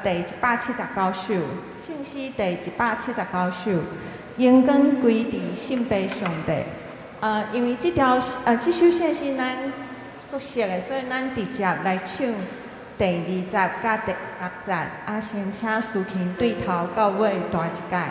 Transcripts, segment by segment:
第179首，聖詩第179首，榮光歸佇聖父上帝。因為這首聖詩咱足熟的，所以咱直接來唱第二節佮第三節。啊，先請司琴對頭到尾彈一擺。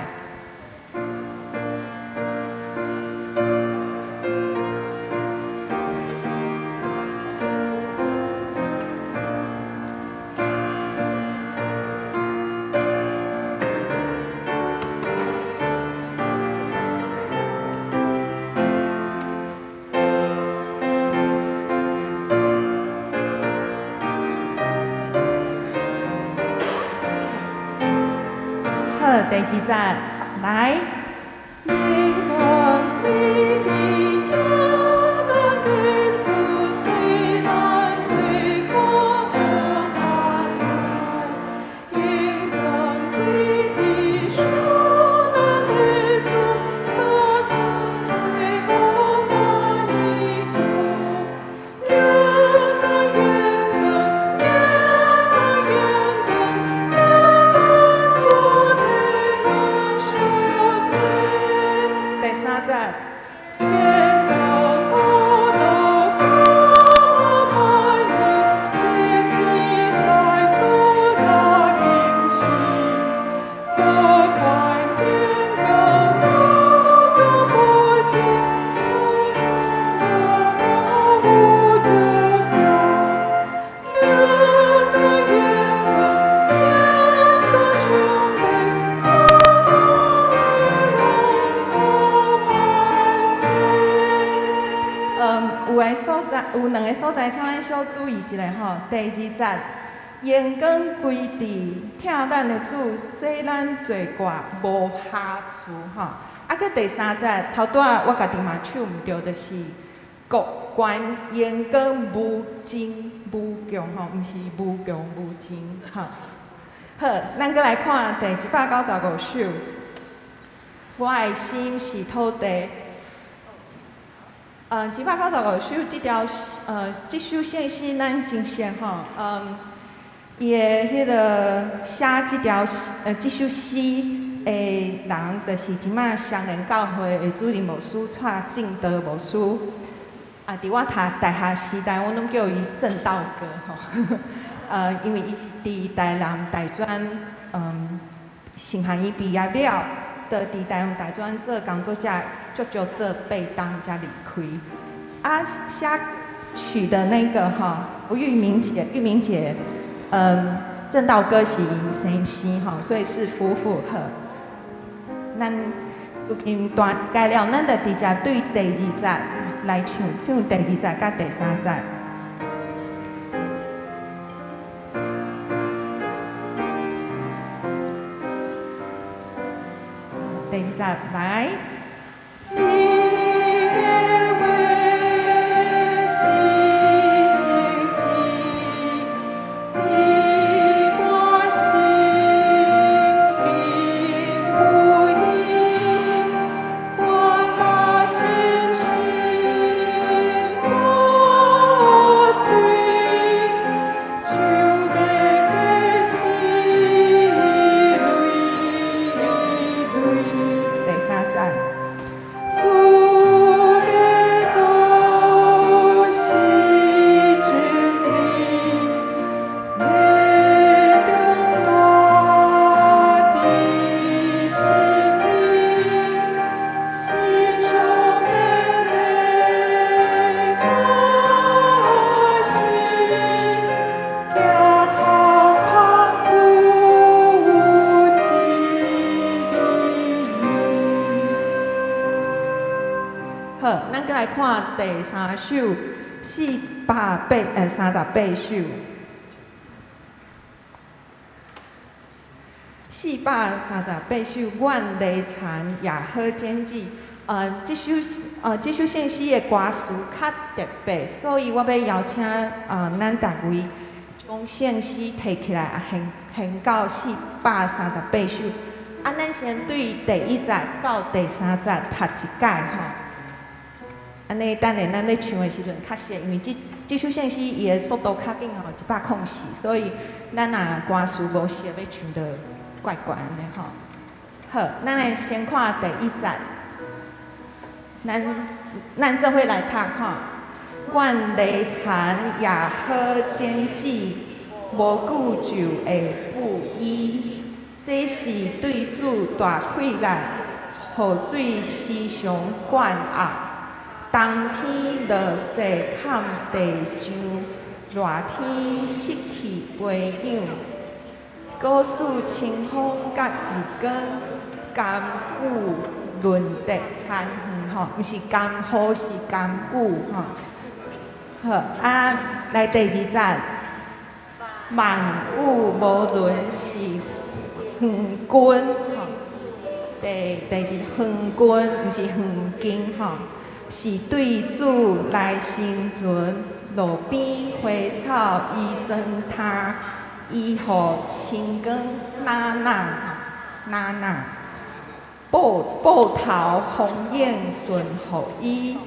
好，第二節來。榮光歸佇疼咱的主，洗咱罪過無瑕疵。榮光歸佇贖咱的主，加罪過萬年久。兩個榮光，兩個榮光，兩個主體能受罪。第三節。榮光可樂加百年，淨地賽做大驚喜。各關榮光，無窮無盡，無得標。兩個榮光，兩個兄弟，無可有个所在，有兩个所在，請咱小注意一下吼。第二節，榮光歸佇疼咱的主，洗咱罪過無瑕疵吼。啊，閣第三節，頭拄仔我家己嘛唱毋著，就是國權榮光無盡無窮吼，毋是無窮無盡吼。好，咱閣來看第195首，我的心是土地。195首這首聖詩咱真熟吼。伊的彼个寫這首詩的人，就是這擺雙連教會的主任牧師蔡正道牧師。啊，佇我讀大學時代，我攏叫伊正道哥吼。因為伊是佇台南大專，神學院畢業了，就佇台南大專做工作者，足足做8冬才離開。啊，寫曲的那個吼，玉明姐，玉明姐，正道哥是𪜶先生吼，所以是夫婦好。咱有經彈改了，咱就直接對第二節來唱，唱第二節佮第三節。第二節來。你的話是真理，佇我心間不移，我若信心無罪，就欲過死淚淚。第三節。主的道是真理，力量大佇心裡，心上美麗高興，行頭殼主旨意。好，咱閣來看第三首，438首。438首，願犁田也好剪枝。這首聖詩的歌詞較特別，所以我欲邀請咱逐位將聖詩提起來，啊，現到438首。啊，咱先對第一節到第三節讀一擺吼。按呢，等下咱咧唱的時陣較熟，因為這這首聖詩伊的速度較緊吼，104，所以咱若歌詞無熟，欲唱就怪怪按呢吼。好，咱來先看第一節，咱做伙來讀吼。願犁田也好種子，無久就會布衣。這是對主大氣力，雨水時常灌壓。冬天落雪崁地上，熱天失去肥養。果子清風佮日光，甘雨潤澤田園吼，毋是甘雨是甘雨吼。好啊，來第二節，萬有無倫是園君吼，第二園君毋是園景吼，是對主來生存，路邊花草伊裝他，伊予星光哪哪吼哪哪，報頭豐盈順服伊，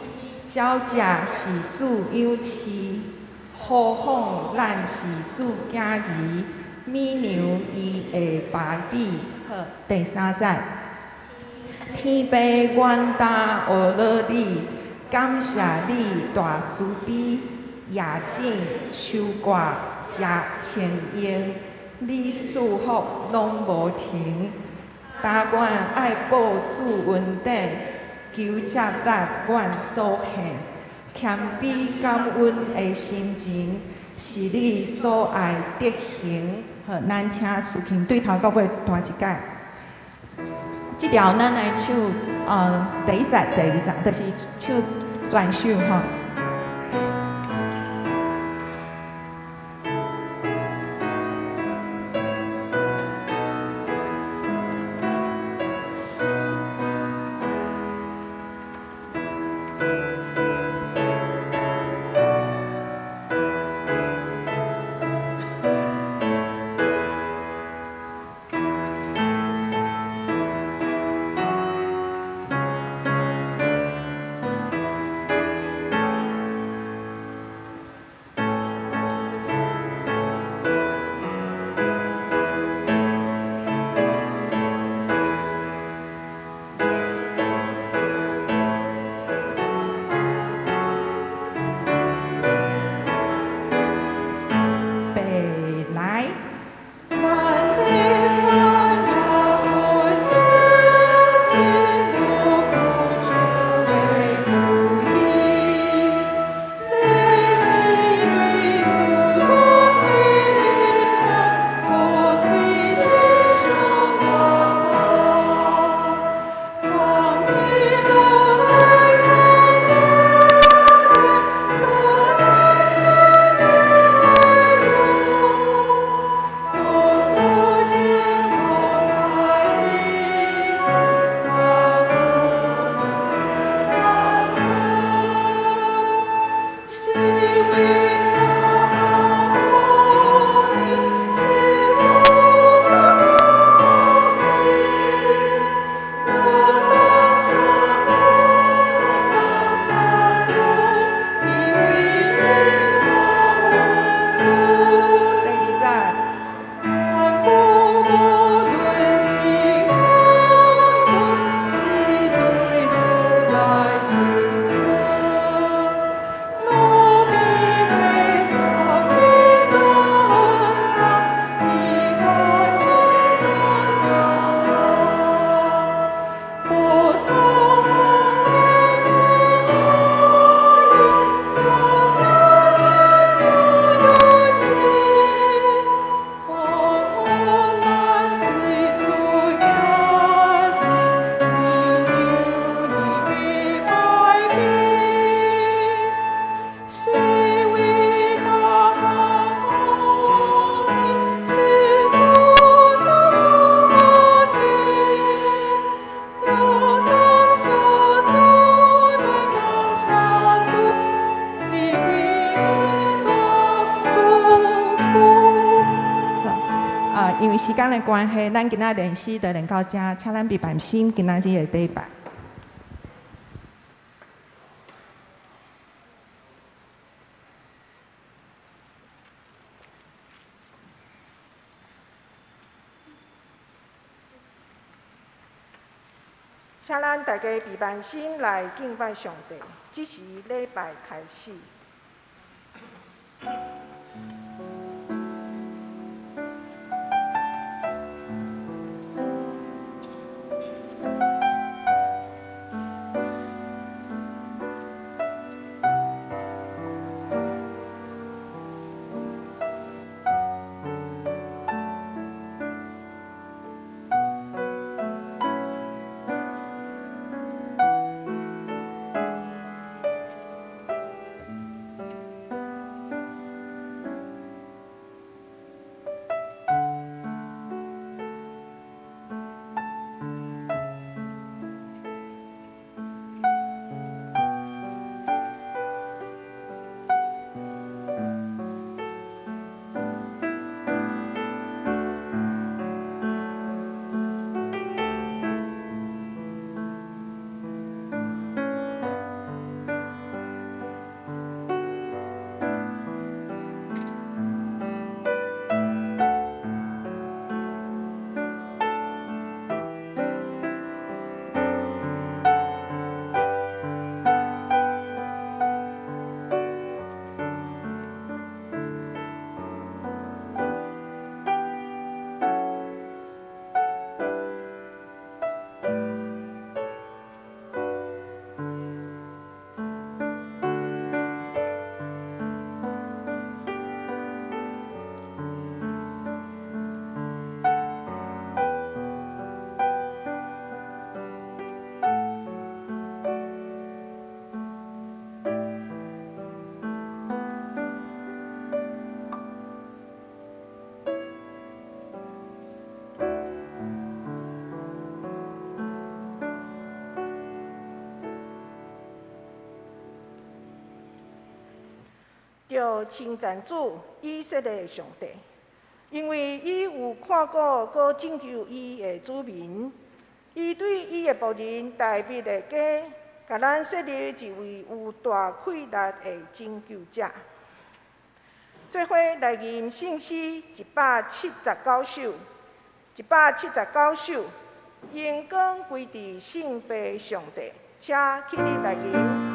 鳥隻是主養飼，何況咱是主囝兒，乳娘伊的芭比。好，第三節，天父阮擔學樂你，感謝你大慈悲，夜景收割食清榮，你賜福攏無停。但願愛報主恩典，求接納阮所獻，謙卑感恩的心情，是你所愛德行。好，咱請司琴對頭到尾彈一擺。這條咱來唱，第一節、第二節，就是唱全首吼。因為時間的關係，咱今仔練習就練到這，請咱備辦心，今仔日的禮拜。請咱大家閉萬心來敬拜上帝，這時禮拜開始。著稱讚主以色列上帝，因為伊有看顧閣拯救伊的子民，伊對伊的僕人大衛的家，共咱設立一位有大氣力的拯救者。做伙來吟聖詩179首，179首，榮光歸佇聖父上帝，請起立來吟。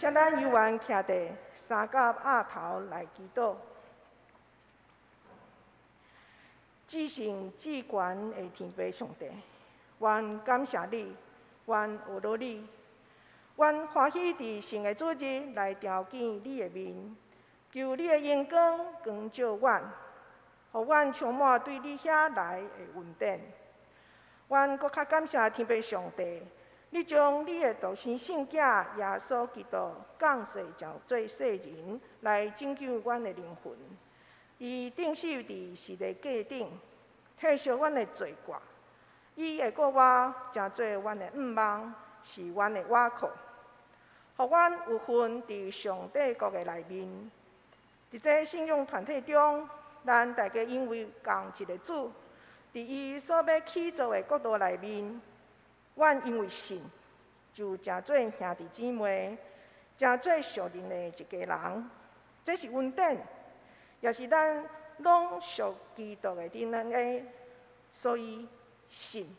請咱猶原徛佇三角額頭來祈禱。至聖至懸的天父上帝，阮感謝你，阮學羅你，阮歡喜佇聖的主日來朝見你的面，求你的榮光光照阮，予阮充滿對你遐來的恩典。阮閣較感謝天父上帝，你將你的獨生聖子耶穌基督降世成做世人，來拯救阮的靈魂。伊釘死佇十字架頂，替贖阮的罪過。伊會閣活，成做阮的向望，是阮的倚靠，予阮有份佇上帝國的內面。佇這信仰團體中，咱大家因為仝一个主，佇伊所欲起造的國度內面，阮因為信，就成做兄弟姊妹，成做屬靈的一家人。這是恩典，也是咱攏屬基督的 DNA。所以信，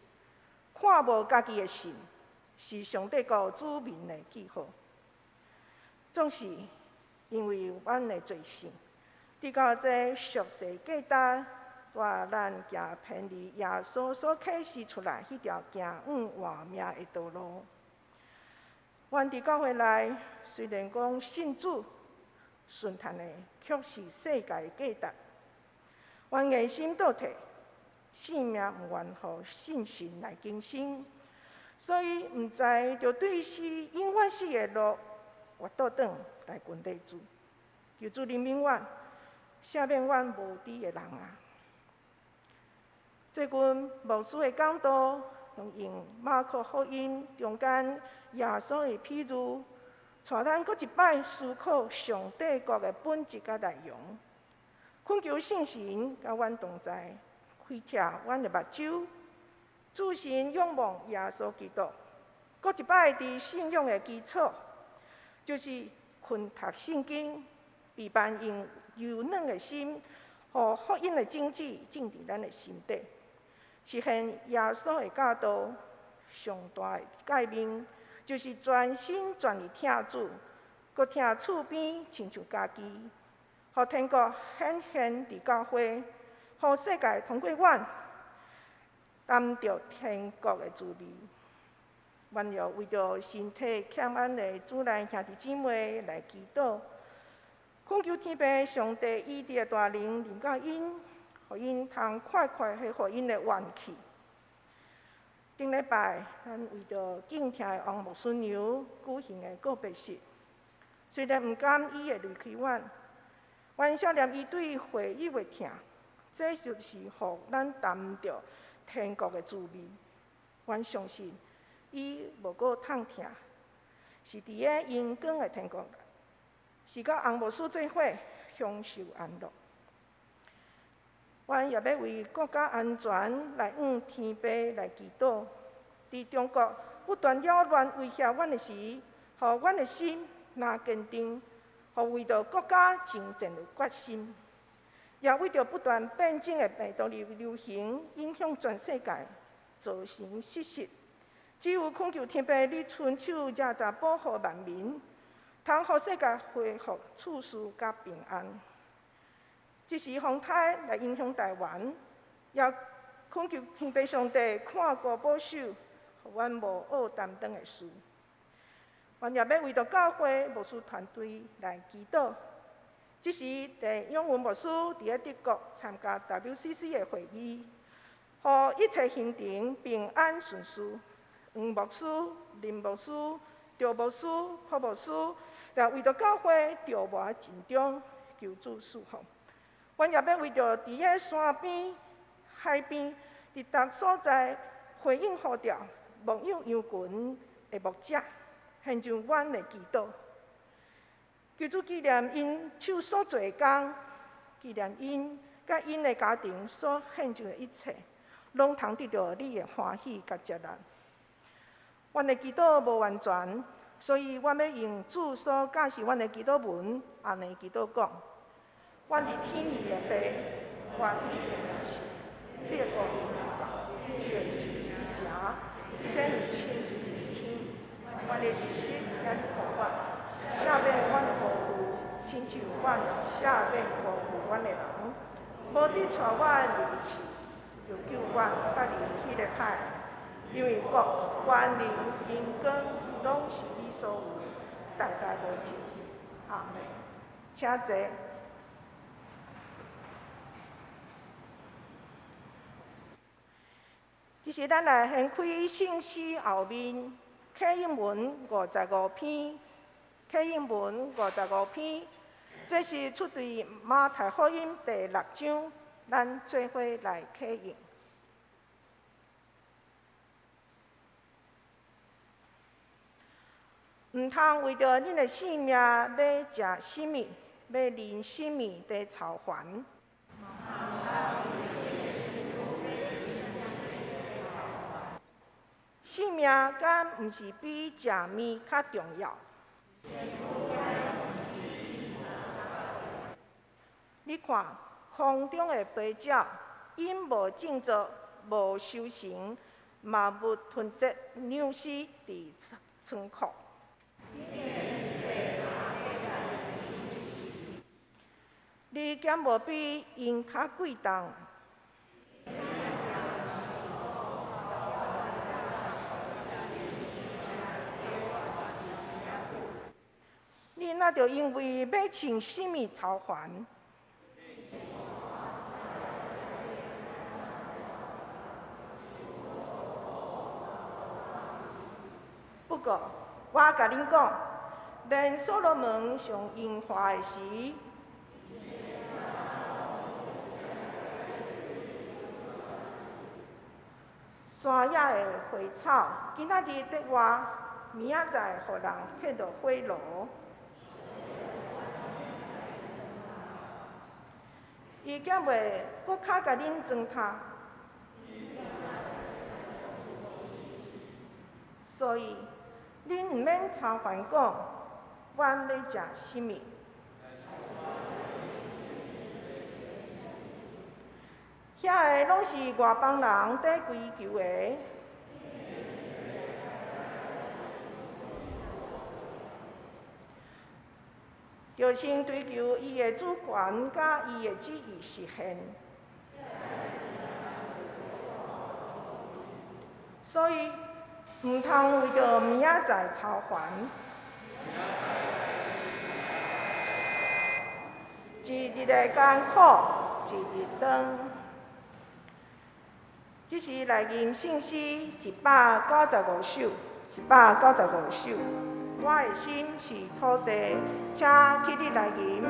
看無家己的信，是上帝國子民的記號。總是因為阮的罪性，直到這俗世價值，帶咱行偏離耶穌所啟示出來彼條行往活命的道路。阮佇教會內雖然講信主，順從的卻是世界的價值。阮硬心倒退，性命毋願予信神來更新，所以毋知著對死永遠死的路，越倒轉來跟綴主。求主憐憫阮，赦免阮無知的人啊！最近牧師的講道，用馬可福音中間耶穌的譬喻，帶咱閣一擺思考上帝國的本質佮內容。懇求聖神佮阮同在，開啟阮的目睭，注神仰望耶穌基督。閣一擺佇信仰的基礎，就是勤讀聖經，備辦用柔軟的心，予福音的種子種佇咱的心底，實現耶穌的教導。上大的誡命，就是全心全意疼主，閣疼厝邊親像家己，予天國顯現佇教會，予世界通過阮擔著天國的滋味。阮要為著身體欠安的主內兄弟姊妹來祈禱，懇求天父上帝醫治的大能臨到𪜶，予𪜶通快快恢復𪜶的元氣。頂禮拜，咱為著敬聽的王牧師娘舉行的告別式，雖然毋甘伊會離開阮，阮想念伊對會友的疼，這就是予咱擔著天國的滋味。阮相信伊無閣痛疼，是佇个榮光的天國，是佮翁牧師做伙享受安樂。阮也欲為國家安全來向天父來祈禱。佇中國不斷擾亂威脅阮的時，予阮的心若堅定，予為著國家征戰的決心，也為著不斷變種的病毒流行影響全世界，造成失實。只有懇求天父，你親手遮濟保護萬民，通予世界恢復秩序佮平安。這時風颱來影響台灣，也懇求天父上帝看顧保守，予阮無僫擔當的事。阮也欲為著教會牧師團隊來祈禱。這時鄭永文牧師佇咧德國參加 WCC 的會議，予一切行程平安順遂。黃牧師、林牧師、趙牧師、朴牧師，也為著教會著無緊張，求主賜福。阮也欲為著佇咧山邊、海邊、佇逐所在回應呼召、牧養羊群的牧者，獻上阮的祈禱。求主紀念𪜶手所做的工，紀念𪜶佮𪜶的家庭所獻上的一切，攏通得著你的歡喜佮接納。阮的祈禱無完全，所以阮欲用主所教示阮的祈禱文，按呢祈禱講：阮佇天裡的父，願你的名聖，你的國臨到，你的旨意行，佇地親像佇天。阮的日食今日予阮，赦免阮的過錯，親像阮赦免過錯阮的人。無得帶阮入去試，著救阮脫離彼个歹。因為國、權能、榮光，攏是你所有，代代無盡。阿們。請坐。這時，咱來掀開聖詩後面啟應文五十五篇，啟應文五十五篇，這是出自馬太福音第六章，咱做伙來啟應。毋通為著恁的性命欲食啥物，欲啉啥物佇操煩。性命敢毋是比食物較重要？你看，空中的飛鳥，𪜶無種作，無收成，嘛無囤積糧食佇倉庫。你敢無比𪜶較貴重？你若著因為欲穿啥物操煩？不過，我共恁講，連所羅門上榮華的時，山野的花草，今仔日佇活，明仔載予人放佇火爐。伊敢袂閣較共恁裝呾？所以，恁毋免操煩講，阮欲食啥物？遐个攏是外邦人佇追求的。著先追求伊的主權佮伊的旨意實現。所以，毋通為著明仔載操煩。一日的艱苦，一日當。這是來吟聖詩195首，195首。我的心是土地，請起立來吟。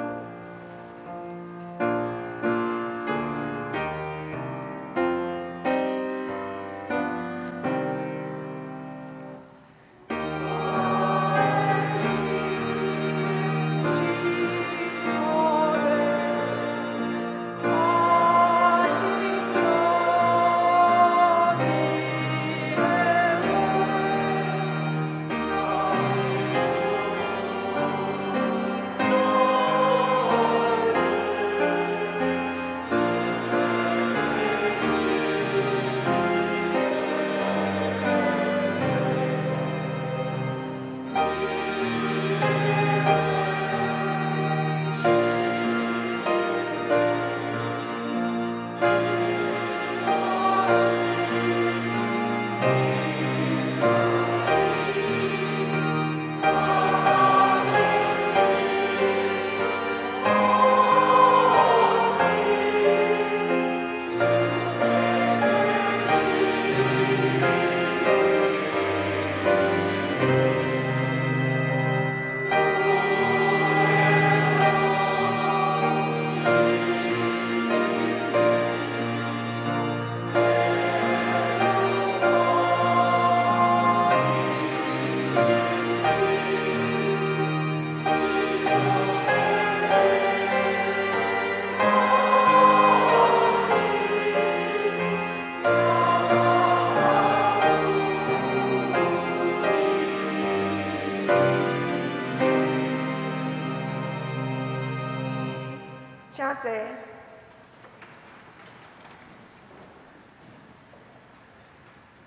請坐。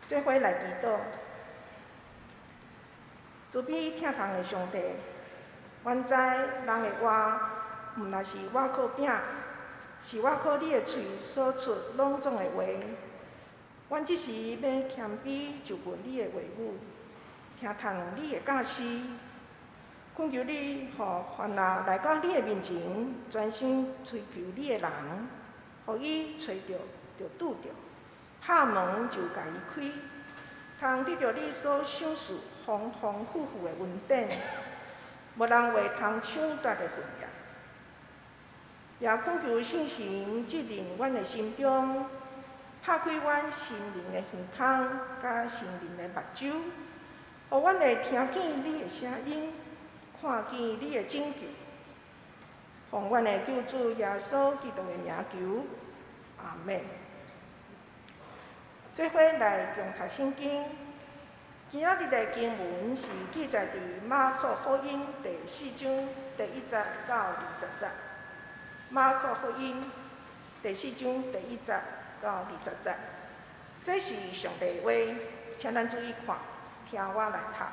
做伙來祈禱。慈悲疼痛的上帝，阮知人的話，毋但是倚靠餅，是倚靠你的喙所出攏總的話。阮這時欲謙卑就近你的話語，聽聽你的教示，懇求你，予凡若來到你的面前，專心追求你的人，予伊揣著就拄著，拍門就共伊開。通得著你所賞賜豐豐富富的恩典，無人會通搶奪的份額。也懇求聖神進入阮的心中，拍開阮心靈的耳孔，佮心靈的目睭，予阮會聽見你的聲音，看見你的拯救。奉阮的救主耶穌基督的名求，阿們。做伙來共讀聖經，今仔日的經文是記載佇馬可福音第四章第一節到二十節。馬可福音第四章第一節到二十節，這是上帝的話，請咱注意看，聽我來讀。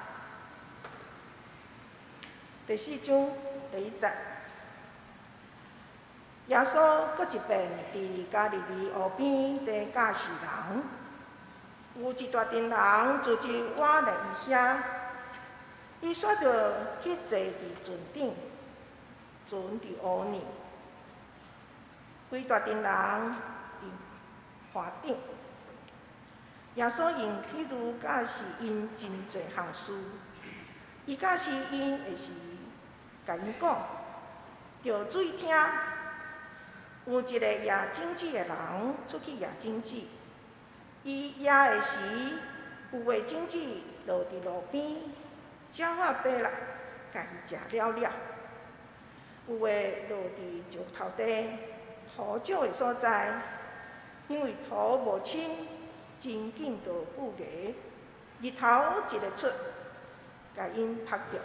第四章第一節，耶穌閣一遍佇加利利湖邊佇教示人，有一大陣人聚集倚來伊遐，伊煞著去坐佇船頂，船佇湖內。規大陣人佇岸頂，耶穌用譬喻教示𪜶真濟項事。伊教示𪜶的時，共𪜶講：著注意聽，有一个掖種子的人出去掖種子。伊掖的時，有的種子落佇路邊，鳥仔飛來，共伊食了了；有的落佇石頭地，土少的所在，因為土無深，真緊就爆芽。日頭一个出，共𪜶曝著，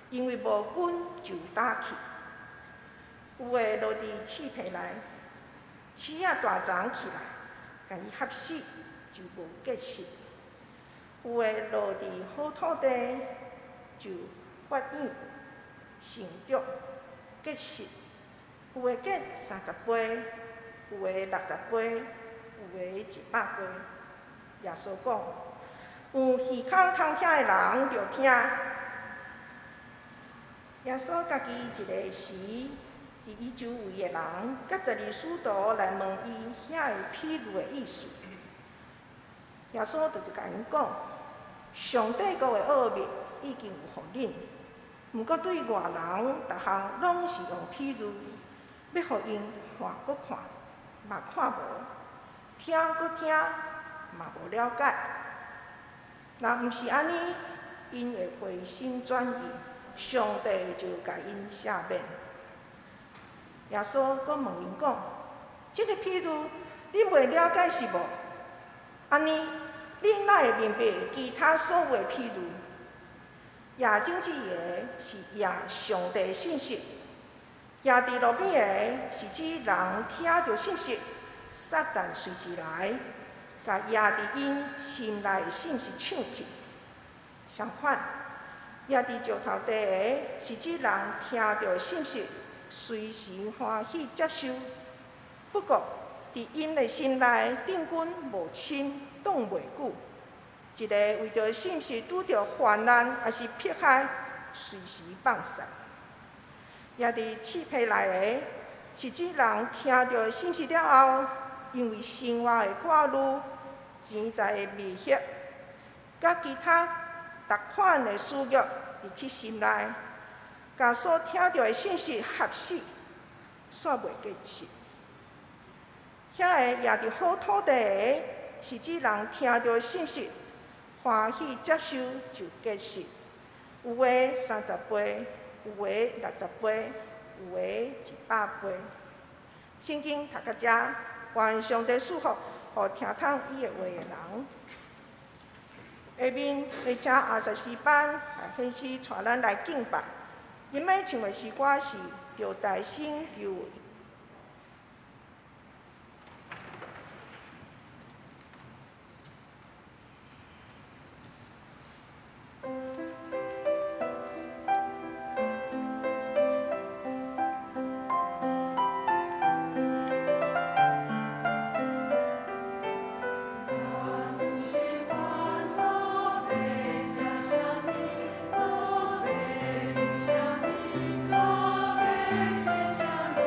因為無根就焦去。有的落佇刺皮內，刺仔大叢起來，共伊合死，就無結實。有的落佇好土地，就發莖、成長、結實。有的結三十倍，有的六十倍，有的一百倍。耶穌講：有耳孔通聽的人，著聽。耶穌家己一个時，佇伊周圍的人，佮十二使徒來問伊遐个譬喻的意思。耶穌就共𪜶講：上帝國的奧秘已經有予恁，毋過對外人，逐項攏是用譬喻，欲予𪜶看閣看，嘛看無；聽閣聽，嘛無了解。若毋是按呢，𪜶會回心轉意，上帝就共𪜶赦免。耶穌閣問𪜶講：這个譬喻，恁袂了解是無？按呢，恁哪會明白其他所有的譬喻？掖種子的是掖上帝的信息，掖佇路邊的是指人聽著信息，撒旦隨時來，共掖佇𪜶心內的信息搶去。相反，掖佇石頭地的是指人聽著信息，隨時歡喜接受。不過，佇𪜶的心內釘根無深，擋袂久。一个為著信息拄著患難，抑是迫害，隨時放散。掖佇刺皮內的，是指人聽著信息了後，因為生活的掛慮、錢財的迷惑，佮其他逐款的私欲入去心內，共所聽著的信息合死，煞袂結實。遐个掖佇好土地的，是指人聽著信息，歡喜接受就結實，有的三十倍，有的六十倍，有的一百倍。聖經讀到遮，願上帝賜福，予聽通伊的話的人。下面會請阿薩詩班來開始帶咱來敬拜。𪜶欲唱的詩歌是《著大聲求》。 願是歡樂，欲食啥物？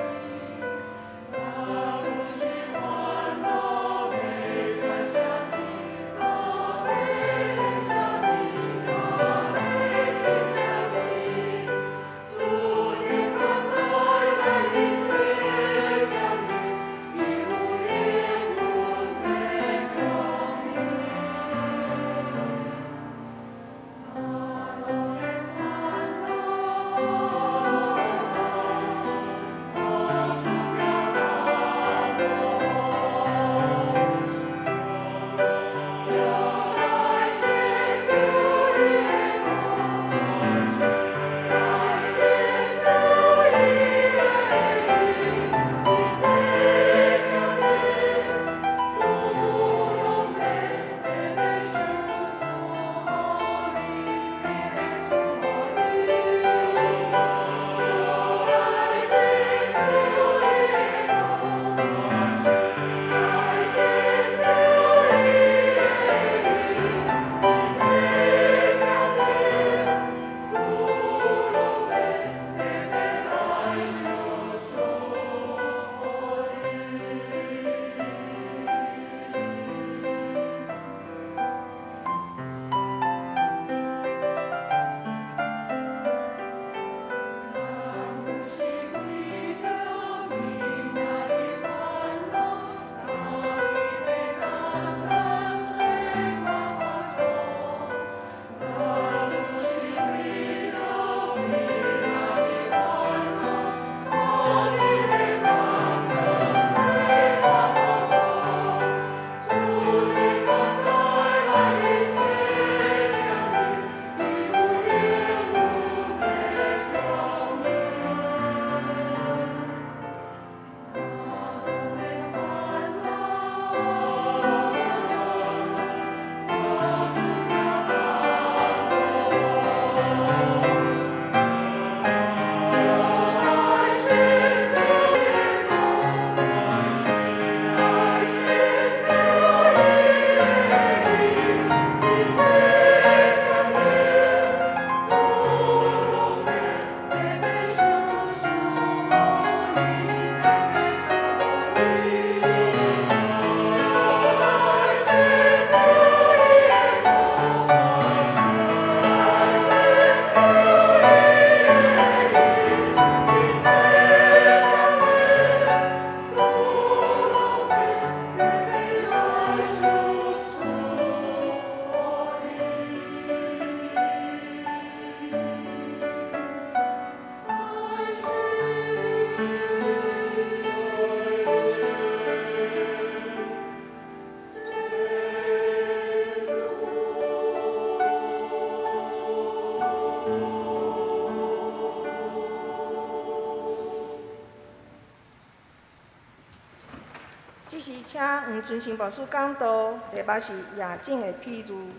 請黃尊生牧師講道，題目是夜景的譬喻。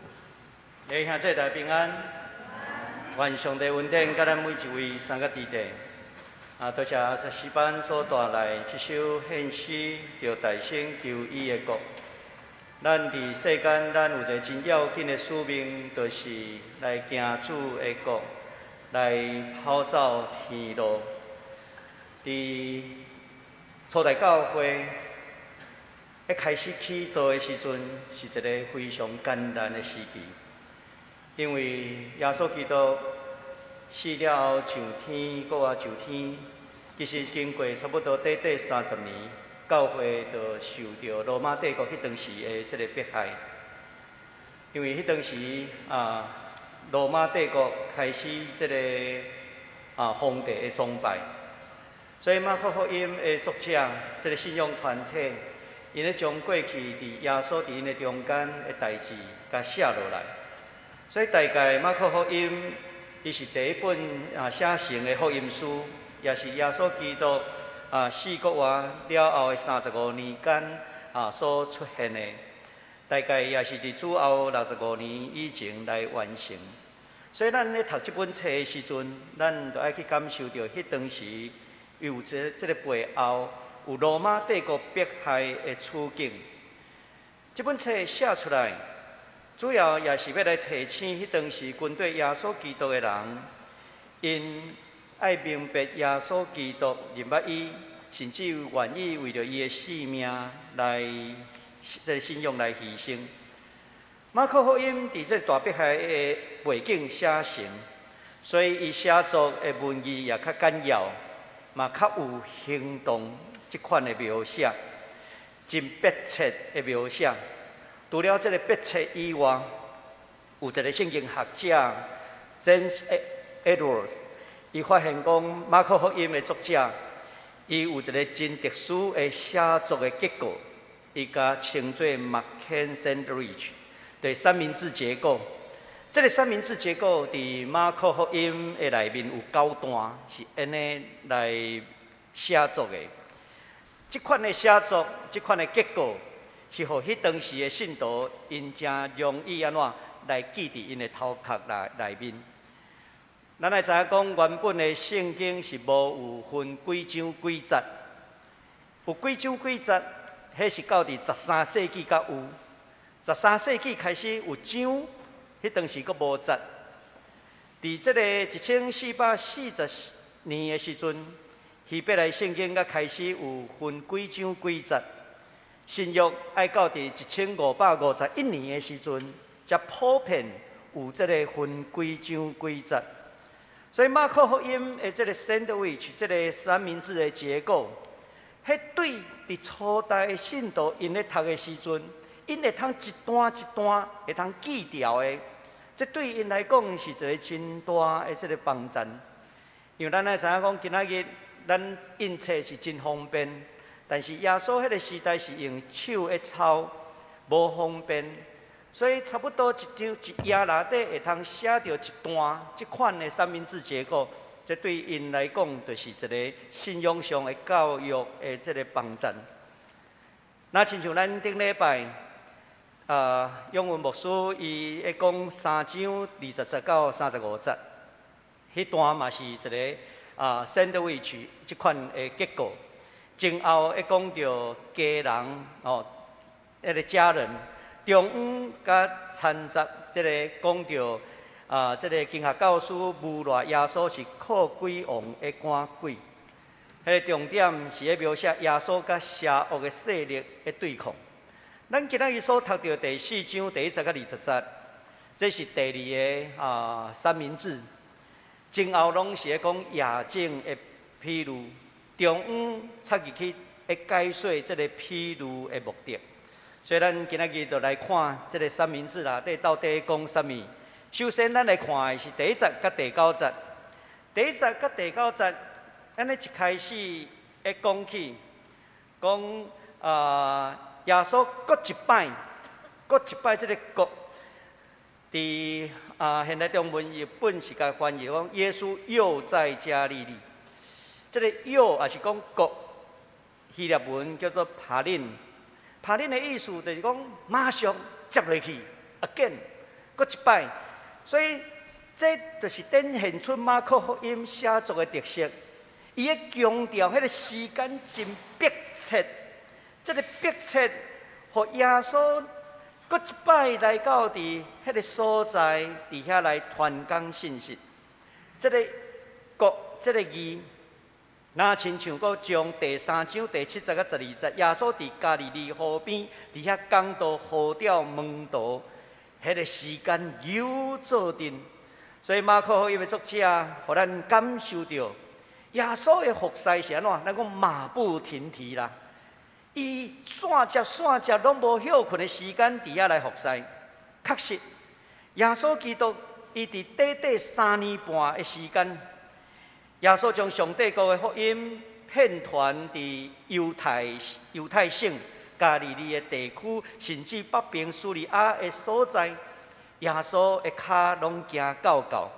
弟兄姊妹平安，願上帝恩典佮咱每一位三個弟弟。啊，多謝阿薩詩班所帶來這首獻詩，著大聲求伊的國。咱佇世間，咱有一個真要緊的使命，就是來行主的國，來跑走天路。佇初代教會一開始起做的時陣，是一個非常艱難的時期，因為耶穌基督死了後上天，閣活上天，其實經過差不多短短30年，教會就受著羅馬帝國彼當時的這個迫害。因為彼當時啊，羅馬帝國開始這個皇帝的崇拜，所以馬可福音的作者，這個信仰團體，𪜶咧將過去佇耶穌佇𪜶的中間的代誌，共寫落來。所以大概馬可福音，伊是第一本寫成的福音書，也是耶穌基督死閣活了後的35年間所出現的。大概也是佇主後65年以前來完成。所以咱咧讀這本冊的時陣，咱就愛去感受著彼當時有這個背後有羅馬帝國迫害的處境。這本冊寫出來，主要也是欲來提醒彼當時跟綴耶穌基督的人，𪜶愛明白耶穌基督認捌伊，甚至願意為著伊的性命來這個信仰來犧牲。馬可福音佇這個大迫害的背景寫成，所以伊寫作的文字也較簡要，嘛較有行動這款的描寫，真迫切的描寫。除了這個迫切以外，有一個聖經學者 James Edwards，伊發現講馬可福音的作者，伊有一個真特殊的寫作的結構，伊共稱做 Markan Sandwich，對三明治結構。這個三明治結構佇馬可福音的內面有九段是按呢來寫作的。這款的寫作，這款的結構，是予彼當時的信徒，𪜶誠容易按怎來記佇𪜶的頭殼內面。咱愛知影講，原本的聖經是無有分幾章幾節，有幾章幾節，彼是到佇13世紀才有。十三世紀開始有章，彼當時閣無節。佇這個1440年的時陣，希伯來聖經才開始有分幾章幾節。新約愛到佇1551年的時陣，才普遍有這個分幾章幾節。所以馬可福音的這個 sandwich，這個三明治的結構，彼對佇初代的信徒𪜶咧讀的時陣，𪜶會通一段一段會通記牢的，這對𪜶來講是一個真大的這個幫助。因為咱愛知影講，今仔日咱印冊是真方便，但是耶穌彼個時代是用手咧抄，無方便，所以差不多一張一頁內底會通寫著一段這款的三明治結構，這對𪜶來講就是一個信仰上的教育的這個幫助。若親像咱頂禮拜，永文牧師伊咧講三章20節到35節，彼段嘛是一個sandwich 這款的結構。前後會講著家人哦，彼個家人，中央佮摻雜這個講著這個經學教師誣賴耶穌是靠鬼王咧趕鬼。彼個重點是咧描寫耶穌佮邪惡的勢力的對抗。咱今仔日所讀著第四章第一節到20節，這是第二個三明治。前後攏是咧講夜景的譬喻。中央插入去，咧解說這個譬喻的目的。所以咱今仔日就來看這個三明治內底到底講啥物。首先，咱來看的是第一節佮第九節。第一節佮第九節，按呢一開始會講起，講耶穌閣一擺，閣一擺這個閣，佇現代中文譯本是共翻譯講耶穌又在加利利。這個又抑是講閣，希臘文叫做 palin，拍恁的意思就是講馬上接落去，啊緊，閣一擺。所以這就是展現出馬可福音寫作的特色。伊咧強調彼個時間真迫切，這個迫切，予耶穌閣一擺來到佇彼個所在，佇遐來傳講信息。這個國，這個字，若親像閣將第三章第七節佮十二節，耶穌佇加利利湖邊，佇遐講道呼召門徒，彼個時間又做陣。所以馬可福音的作者，予咱感受著耶穌的服侍是按怎？咱講馬不停蹄啦，伊線接線接攏無歇睏的時間，佇遐來服侍。確實，耶穌基督伊佇短短3年半的時間，耶穌將上帝國的福音遍傳佇猶太省、加利利的地區，甚至北邊敘利亞的所在，耶穌的跤攏行到到。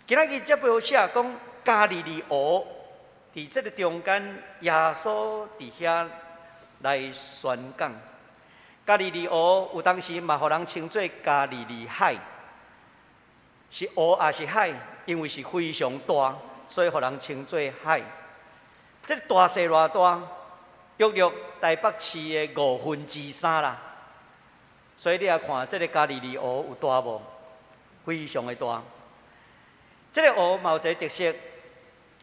今仔日這描寫講加利利湖，佇這个中間，耶穌佇遐來宣講。加利利湖有當時嘛，予人稱做加利利海，是湖抑是海？因為是非常大，所以予人稱做海。這个大細偌大，約略台北市的3/5啦。所以你也看這个加利利湖有大無？非常的大。這个湖嘛有一个特色，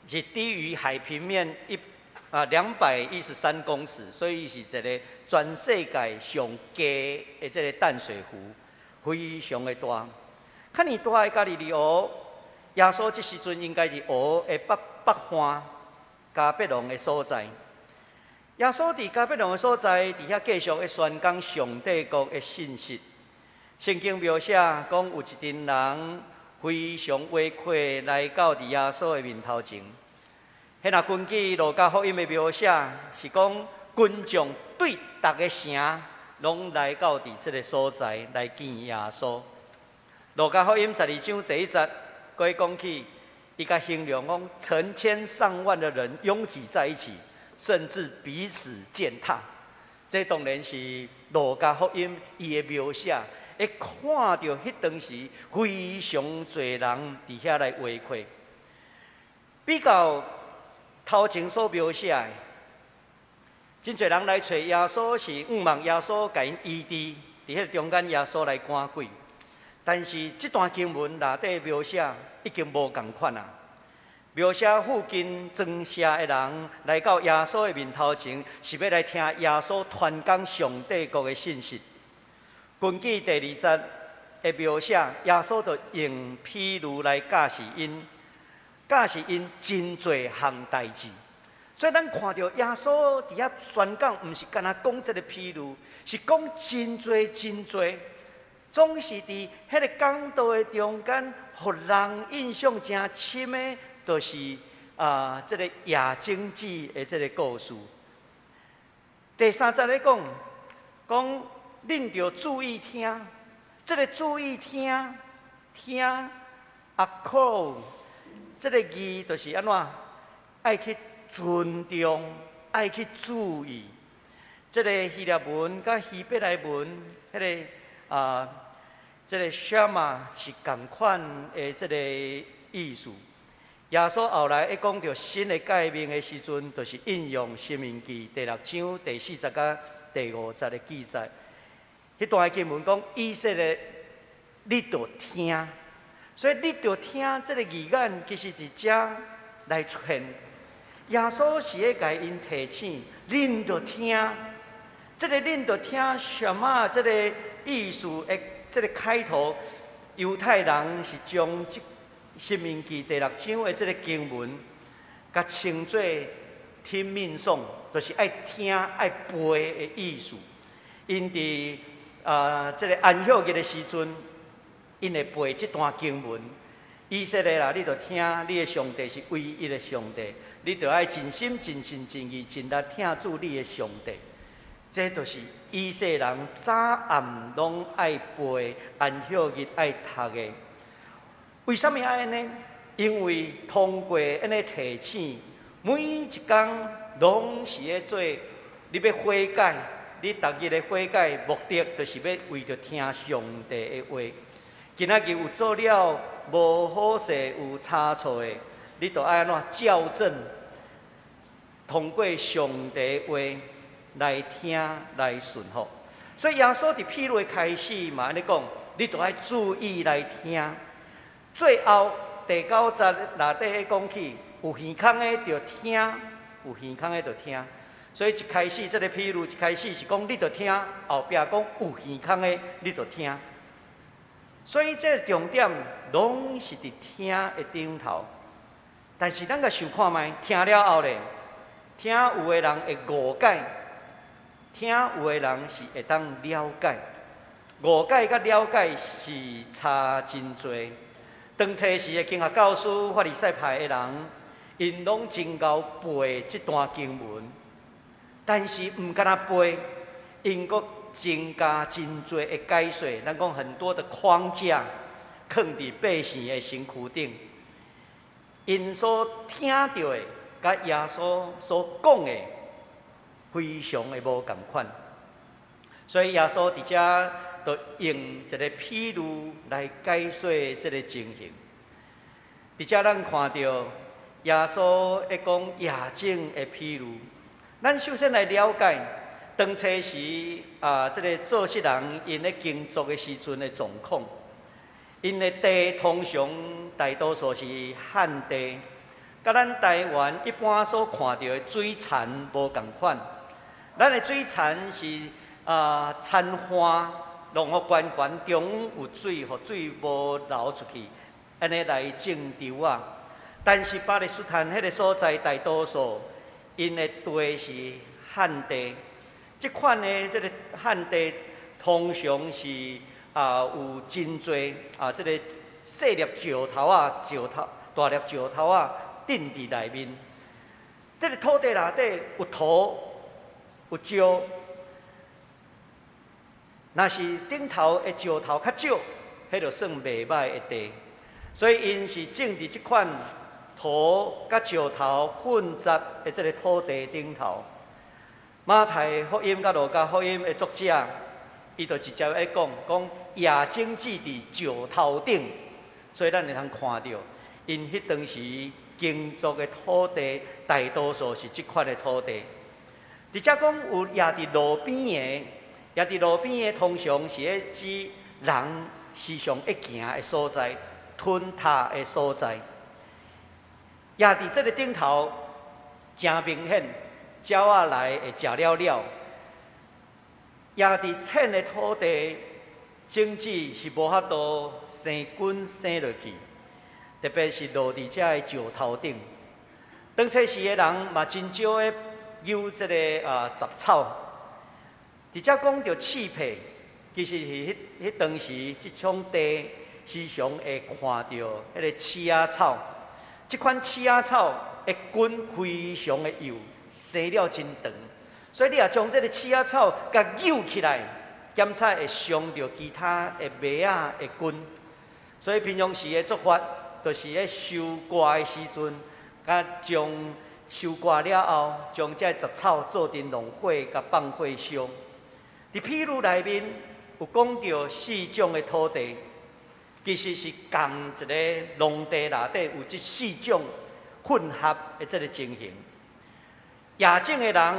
是低於海平面213公尺，所以是一个全世界上低的這个淡水湖，非常的大。較爾大的加利利湖，耶穌這時陣應該佇湖的北岸迦百農的所在。耶穌佇迦百農的所在，佇遐繼續咧宣講上帝國的信息。聖經描寫講，有一陣人非常圍困來到佇耶穌的面頭前。彼若根據路加福音的描寫，是講群眾對逐个城攏來到佇這个所在來見耶穌。路加福音12章第1節，閣講起，伊共形容講成千上萬的人擁擠在一起，甚至彼此踐踏。這當然是路加福音伊的描寫，會看著彼當時非常濟人佇遐來圍困。比較頭前所描寫的，真濟人來揣耶穌是向望耶穌共𪜶醫治，佇彼个中間耶穌來趕鬼。但是這段經文內底描寫已經無仝款啊！描寫附近莊舍的人來到耶穌的面頭前，是欲來聽耶穌傳講上帝國的信息。根據第二節的描寫，耶穌就用譬喻來教示𪜶，教示𪜶真濟項代誌。所以咱看著耶穌佇遐宣講，毋是干焦講這个譬喻，是講真濟真濟，總是佇彼个講道的中間，予人印象誠深的，就是這个野種子的這个故事。第三節咧講，講恁著注意聽，這个注意聽，聽 akouo，這个字就是按怎？愛去尊重，愛去注意。這个希臘文佮希伯來文，彼个這个 shama 是仝款的這个意思。耶穌後來一講著新的誡命的時陣，就是引用《申命記》第六章第四節佮第五節的記載。彼段的經文講，以色列，你著聽，所以你著聽這个字眼，其實是遮來出現。耶穌是咧共𪜶提醒，恁著聽，這个恁著聽 shama 這个意思的這个開頭，猶太人是將這《申命記》第六章的這个經文，共稱做聽命頌，就是愛聽愛背的意思。𪜶佇這个安息日的時陣，𪜶會背這段經文。以色列啦，你著聽，你的上帝是唯一的上帝，你著愛盡心、盡性、盡意、盡力疼主你的上帝。這就是以色列人早暗攏愛背，安息日愛讀的。為啥物愛按呢？因為通過按呢提醒，每一工攏是咧做你欲悔改，你逐日的悔改目的，就是欲為著聽上帝的話。今仔日有做了無好勢、有差錯的，你就愛按怎校正？通過上帝話來聽來順服。所以耶穌佇譬喻的開始嘛按呢講，你就愛注意來聽。最後第九節內底講起，有耳孔的就聽，有耳孔的就聽。所以一開始這个譬喻一開始是講你著聽，後壁講有耳孔的你著聽。所以這个重點攏是佇聽的頂頭。但是咱共想看覓，聽了後咧，聽有的人會誤解，聽有的人是會當了解。誤解佮了解是差真濟。當初時的經學教師、法利賽派的人，𪜶攏真𠢕背這段經文，但是毋干焦背，𪜶閣增加真濟的解說。咱講很多的框架，囥佇百姓的身軀頂，𪜶所聽著的，佮耶穌所講的，非常的無仝款。所以耶穌佇遮就用一个譬喻來解說這个情形。佇遮咱看著耶穌咧講夜種的譬喻，咱首先來了解當初時啊，這个做穡人𪜶咧耕作的時陣的狀況。𪜶的地通常大多數是旱地，佮咱台灣一般所看著的水田無仝款。咱的水田是啊，田旱，弄予懸懸中央有水，予水無流出去，按呢來種稻仔。但是巴勒斯坦彼个所在，大多數𪜶的地是旱地，這款的這个旱地通常是啊有真濟啊這个細粒石頭仔、石頭大粒石頭仔釘佇內面。這个土地內底有土有石。若是頂頭的石頭較少，彼就算袂䆀的地。所以𪜶是種佇這款土佮石頭混雜的這个土地頂頭。馬太福音佮路加福音的作者，伊就直接咧講，講野種子佇石頭頂，所以咱會通看著，𪜶彼當時耕作的土地大多數是這款的土地。佇遮講有野佇路邊的。野佇路邊的，通常是咧指人時常會行的所在，吞踏的所在。野佇這个頂頭，誠明顯，鳥仔來會食了了。野佇淺的土地，種子是無法度生根生落去，特別是落佇這个石頭頂。當初時的人嘛，真少咧搝這个啊雜草。佇遮講著刺皮，其實是彼彼當時這種地時常會看著彼个刺仔草。這款刺仔草的根非常的幼，生了真長，所以你若將這个刺仔草共搝起來，檢查會傷著其他的麥仔的根。所以平常時的做法，就是咧收割的時陣，共將收割了後，將這個雜草做陣弄火，共放火燒。佇譬喻內面有講著四種的土地，其實是仝一个農地內底有這四種混合的這个情形。野種的人，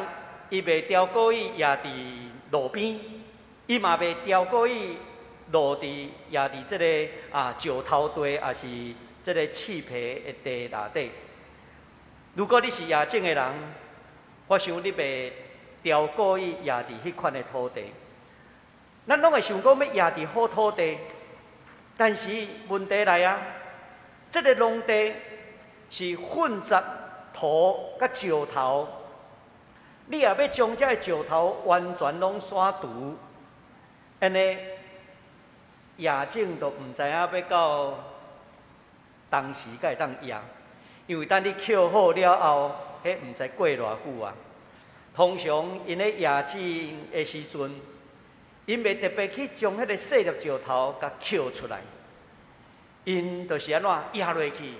伊袂刁故意野佇路邊，伊嘛袂刁故意落佇野佇這个啊石頭地，抑是這个刺皮的地內底。如果你是野種的人，我想你袂刁故意野佇彼款的土地。咱攏會想講欲野佇好土地，但是問題來啊，這个農地是混雜土佮石頭，你若欲將這个石頭完全攏刪除，按呢野種就毋知影欲到當時才會當野，因為等你抾好了後，彼毋知過偌久啊。通常𪜶咧野種的時陣，𪜶袂特別去將彼个細粒石頭共抾出來，𪜶就是按怎壓落去，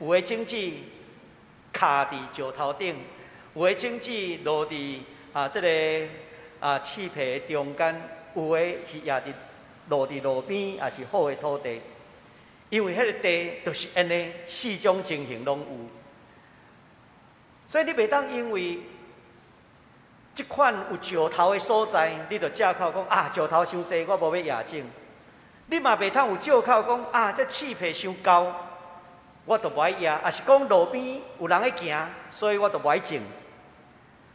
有的種子卡佇石頭頂，有的種子落佇啊，這个啊刺皮的中間，有的是掖佇落佇路邊，也是好的土地。因為彼个地就是按呢，四種情形攏有。所以你袂當因為這款有石頭的所在，你就借口講啊，石頭傷濟，我無欲掖種。你嘛袂通有借口講啊，這刺皮傷厚，我就無愛掖，抑是講路邊有人咧行，所以我就無愛種。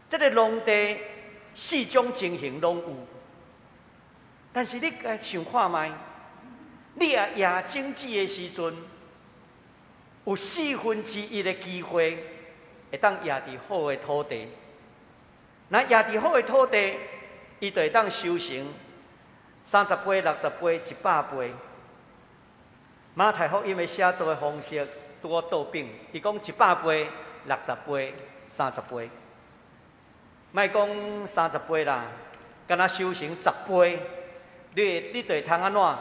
這个農地四種情形攏有，但是你共想看覓，你若掖種子的時陣，有四分之一的機會會當掖佇好的土地。若掖佇好的土地，伊就會當收成30倍、60倍、100倍。馬太福音的寫作的方式拄好倒反，伊講100倍、六十倍、三十倍。莫講三十倍啦，敢若收成十倍，你就會通按怎？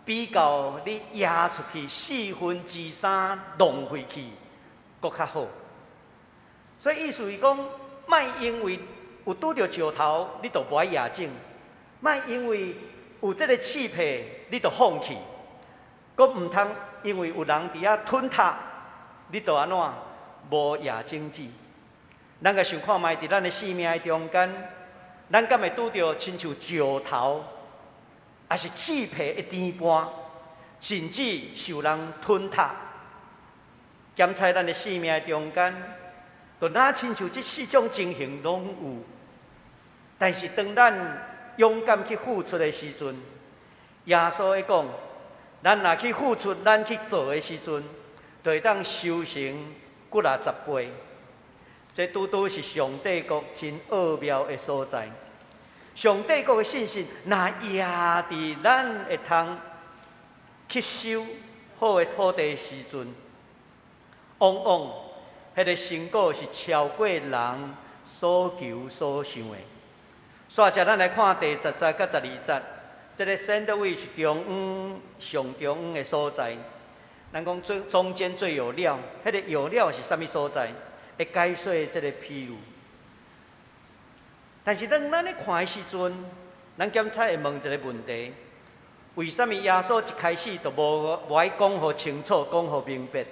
比較你掖出去四分之三浪費去，閣較好。所以意思是講，莫因為有拄著石頭，你就無愛掖種；莫因為有這个刺皮，你就放棄。閣毋通因為有人佇遐吞塔，你就按怎無掖種子。咱共想看覓，佇咱的生命的中間，咱敢會拄著親像石頭，抑是刺皮的甜伴，甚至受人吞塔。檢查咱的生命的中間，就若親像這四種情形攏有。但是當咱勇敢去付出的時陣，耶穌會講，咱若去付出，咱去做的時陣，就會當收成幾若十倍。這拄拄是上帝國真奧妙的所在。上帝國的信息，若掖佇咱會通吸收好的土地時陣，往往彼个成果是超過人所求所想的。煞接咱來看第十節佮十二節，這个 sandwich 是中央上中央的所在。咱講最中間最有料，彼个有料是啥物所在？會解說這个譬喻。但是當咱咧看的時陣，咱檢查會問一个問題：為啥物耶穌一開始就無無愛講予清楚、講予明白，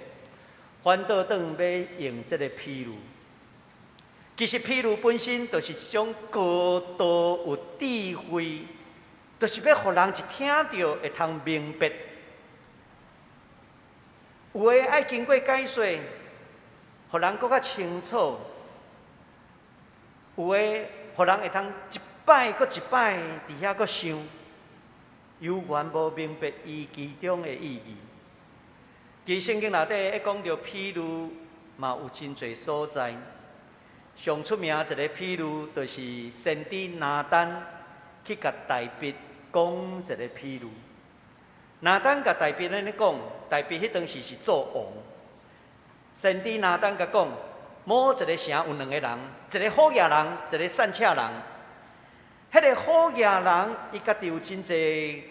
反倒轉欲用這个譬喻？其實譬喻本身就是一種高度有智慧，就是欲予人一聽著會通明白。有的愛經過解說，予人閣較清楚；有的予人會通一擺閣一擺佇遐閣想，猶原無明白伊其中的意義。其實聖經內底會講著譬喻，嘛有真濟所在。上出名一个譬喻，就是先知拿單去共大衛講一个譬喻。拿單共大衛按呢講，大衛彼當時是做王。先知拿單共講，某一個城有兩个人，一个好額人，一个散赤人。彼个好額人，伊家己有真濟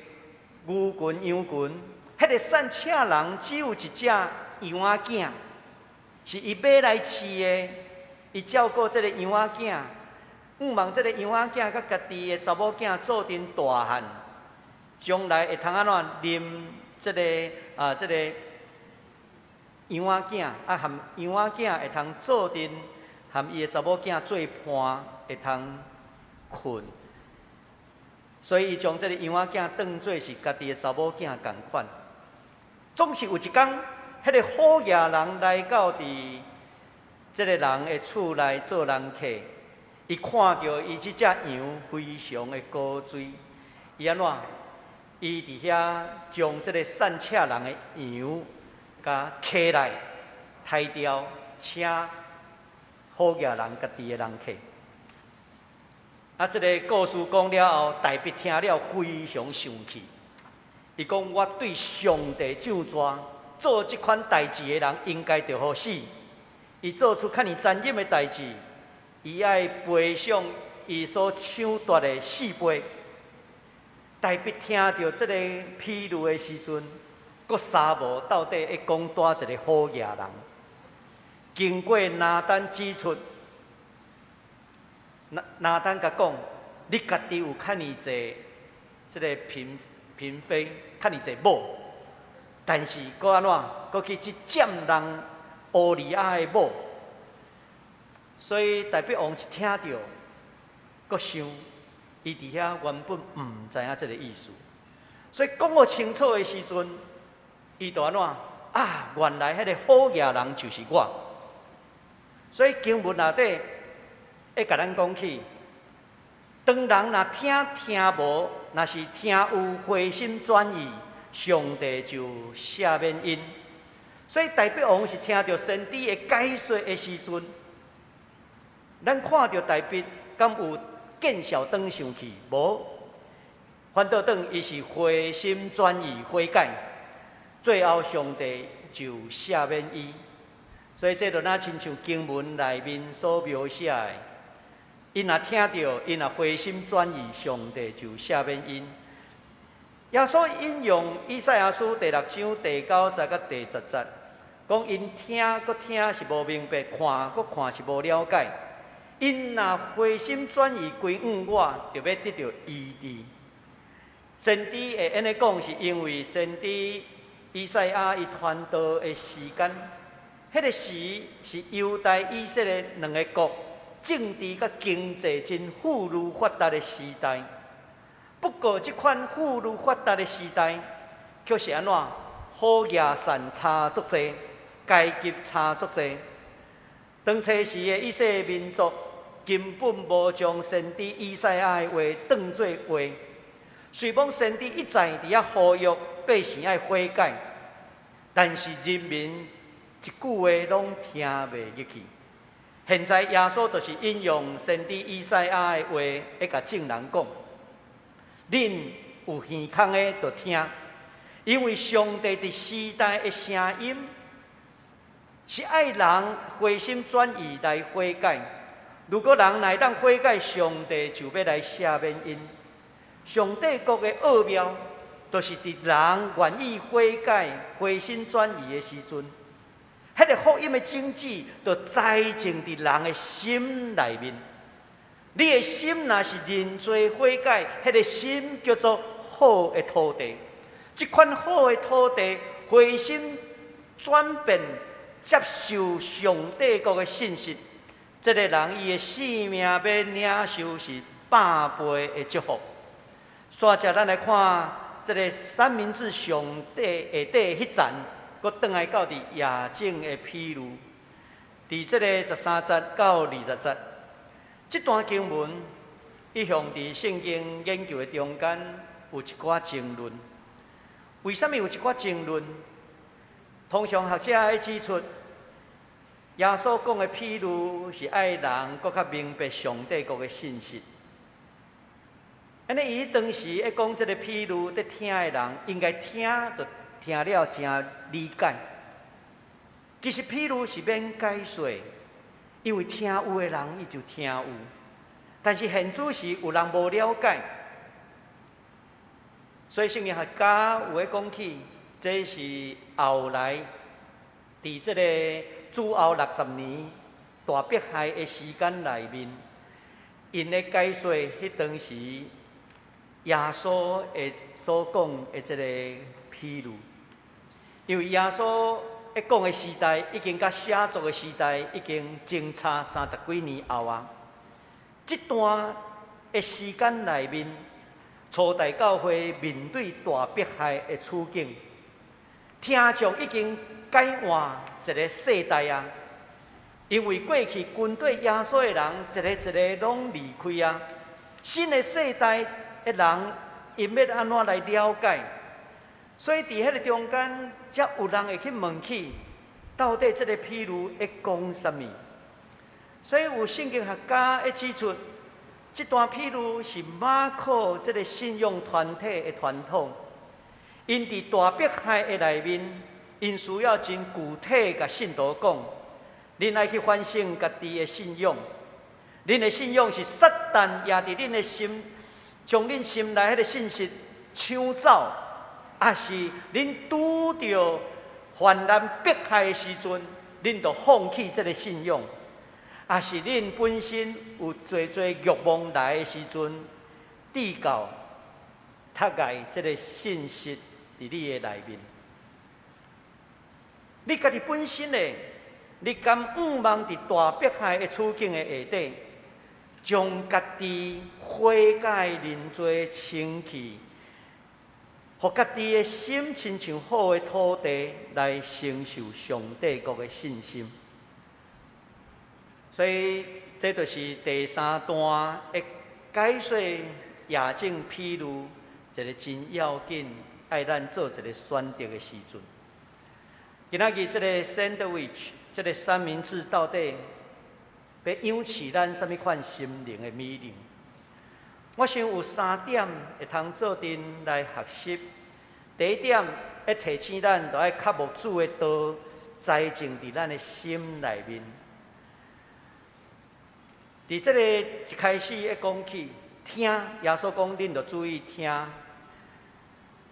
牛群羊群；彼个散赤人只有一隻羊仔囝，是伊買來飼的。伊照顧這个羊仔囝，向望這个羊仔囝佮家己的查某囝做陣大漢，將來會通按怎啉這个啊這个羊仔囝，啊含羊仔囝會通做陣含伊的查某囝做伴，會通睏。所以伊將這个羊仔囝當做是家己的查某囝仝款。總是有一工，彼个好額人來到佇這个人的厝內做人客，伊看著伊這隻羊非常的高追，伊按怎？伊佇遐將這个散赤人的羊共牽來，刣掉，請好額人家己的人客。啊，這个故事講了後，大衛聽了非常生氣。伊講：我對上帝咒詛，做這款代誌的人應該著予死。伊做出較爾殘忍的代誌，伊愛賠償伊所搶奪的四倍。大衛聽著這个譬喻的時陣，閣三無到底會講佗一个好額人。經過拿單指出，拿單共講，你家己有較爾濟這个嬪嬪妃，較爾濟某，但是閣按怎？閣去去佔人烏利亞的某，所以大衛王一聽著，閣想，伊佇遐原本毋知影這个意思，所以講予清楚的時陣，伊就按怎？啊，原來彼个好額人就是我。所以經文內底會共咱講起，當人若聽聽無，若是聽有回心轉意，上帝就赦免𪜶。所以大衛王是聽著先知的解說的時陣，咱看著大衛敢有見笑轉生氣？無，反倒轉伊是回心轉意悔改，最後上帝就赦免伊。所以這就若親像經文內面所描寫的，𪜶若聽著，𪜶若回心轉意，上帝就赦免𪜶。耶穌引用以賽亞書第六章第九節佮第十節，講𪜶聽閣聽是無明白，看閣看是無了解。𪜶若回心轉意歸向我，就欲得著醫治。先知會按呢講，是因為先知以賽亞伊傳道的時間，彼个時是猶大以色列兩个國政治佮經濟真富裕發達的時代。不過，這款富裕發達的時代，卻是按怎？好額善差足濟，階級差足濟。當初時的以色列民族根本無將先知以賽亞的話當做話，雖罔先知一再佇遐呼籲百姓愛悔改，但是人民一句話攏聽袂入去。現在耶穌就是引用先知以賽亞的話，咧共眾人講：恁有耳孔的就聽，因為上帝佇時代的聲音是愛人回心轉意來悔改。如果人若會當悔改，上帝就欲來赦免𪜶。上帝國的奧妙，就是佇人願意悔改、回心轉意的時陣，彼个福音的種子就栽種佇人的心內面。你的心若是認罪悔改，彼个心叫做好的土地。這款好的土地，回心轉變，接受上帝國的信息，這个人伊的生命欲領受是百倍的祝福。煞接咱來看這个三明治上底下底彼層，閣轉來到佇夜景的譬喻，佇這个十三節到二十節，這段經文一向佇聖經研究的中間有一寡爭論。為啥物有一寡爭論？通常學者會指出，耶穌講的譬喻是愛人閣較明白上帝國的信息。按呢，伊當時咧講這个譬喻，佇聽的人應該聽就聽了誠理解。其實譬喻是免解說，因為聽有的人伊就聽有，但是現主時有人無了解，所以聖經學家有咧講起，這是後來佇這个主後六十年大迫害的時間內面，𪜶咧解說彼當時耶穌的所講的這个譬喻，因為耶穌咧講的時代已經佮寫作的時代已經相差三十幾年後啊。這段的時間內面，初代教會面對大迫害的處境，聽眾已經改換一个世代啊。因為過去跟綴耶穌的人，一个一个攏離開啊。新的世代的人，𪜶欲按怎來了解？所以佇彼个中間，才有人會去問起，到底這个譬喻咧講啥物？所以有聖經學家會指出，這段譬喻是馬可這个信仰團體的傳統。𪜶佇大迫害的內面，𪜶需要真具體共信徒講，恁愛去反省家己的信仰，恁的信仰是撒旦也佇恁的心，將恁心內彼个信息搶走，抑是恁拄著患難迫害的時陣，恁就放棄這个信仰，抑是恁本身有濟濟慾望來的時陣，智教讀愛這个信息佇你的內面。你家己本身的，你敢向望佇大迫害的處境的下底，將家己悔改認罪清去，予家己的心親像好的土地來承受上帝國的信心。所以，這就是第三段的解說夜種譬喻一个真要緊，愛咱做一个選擇的時陣。今仔日這个 sandwich，這个三明治到底欲養飼咱啥物款心靈的美糧？我想有三點會通做陣來學習。第一點，會提醒咱，著愛渴慕主的道栽種佇咱的心內面。佇這个一開始一講起，聽耶穌講，恁著注意聽。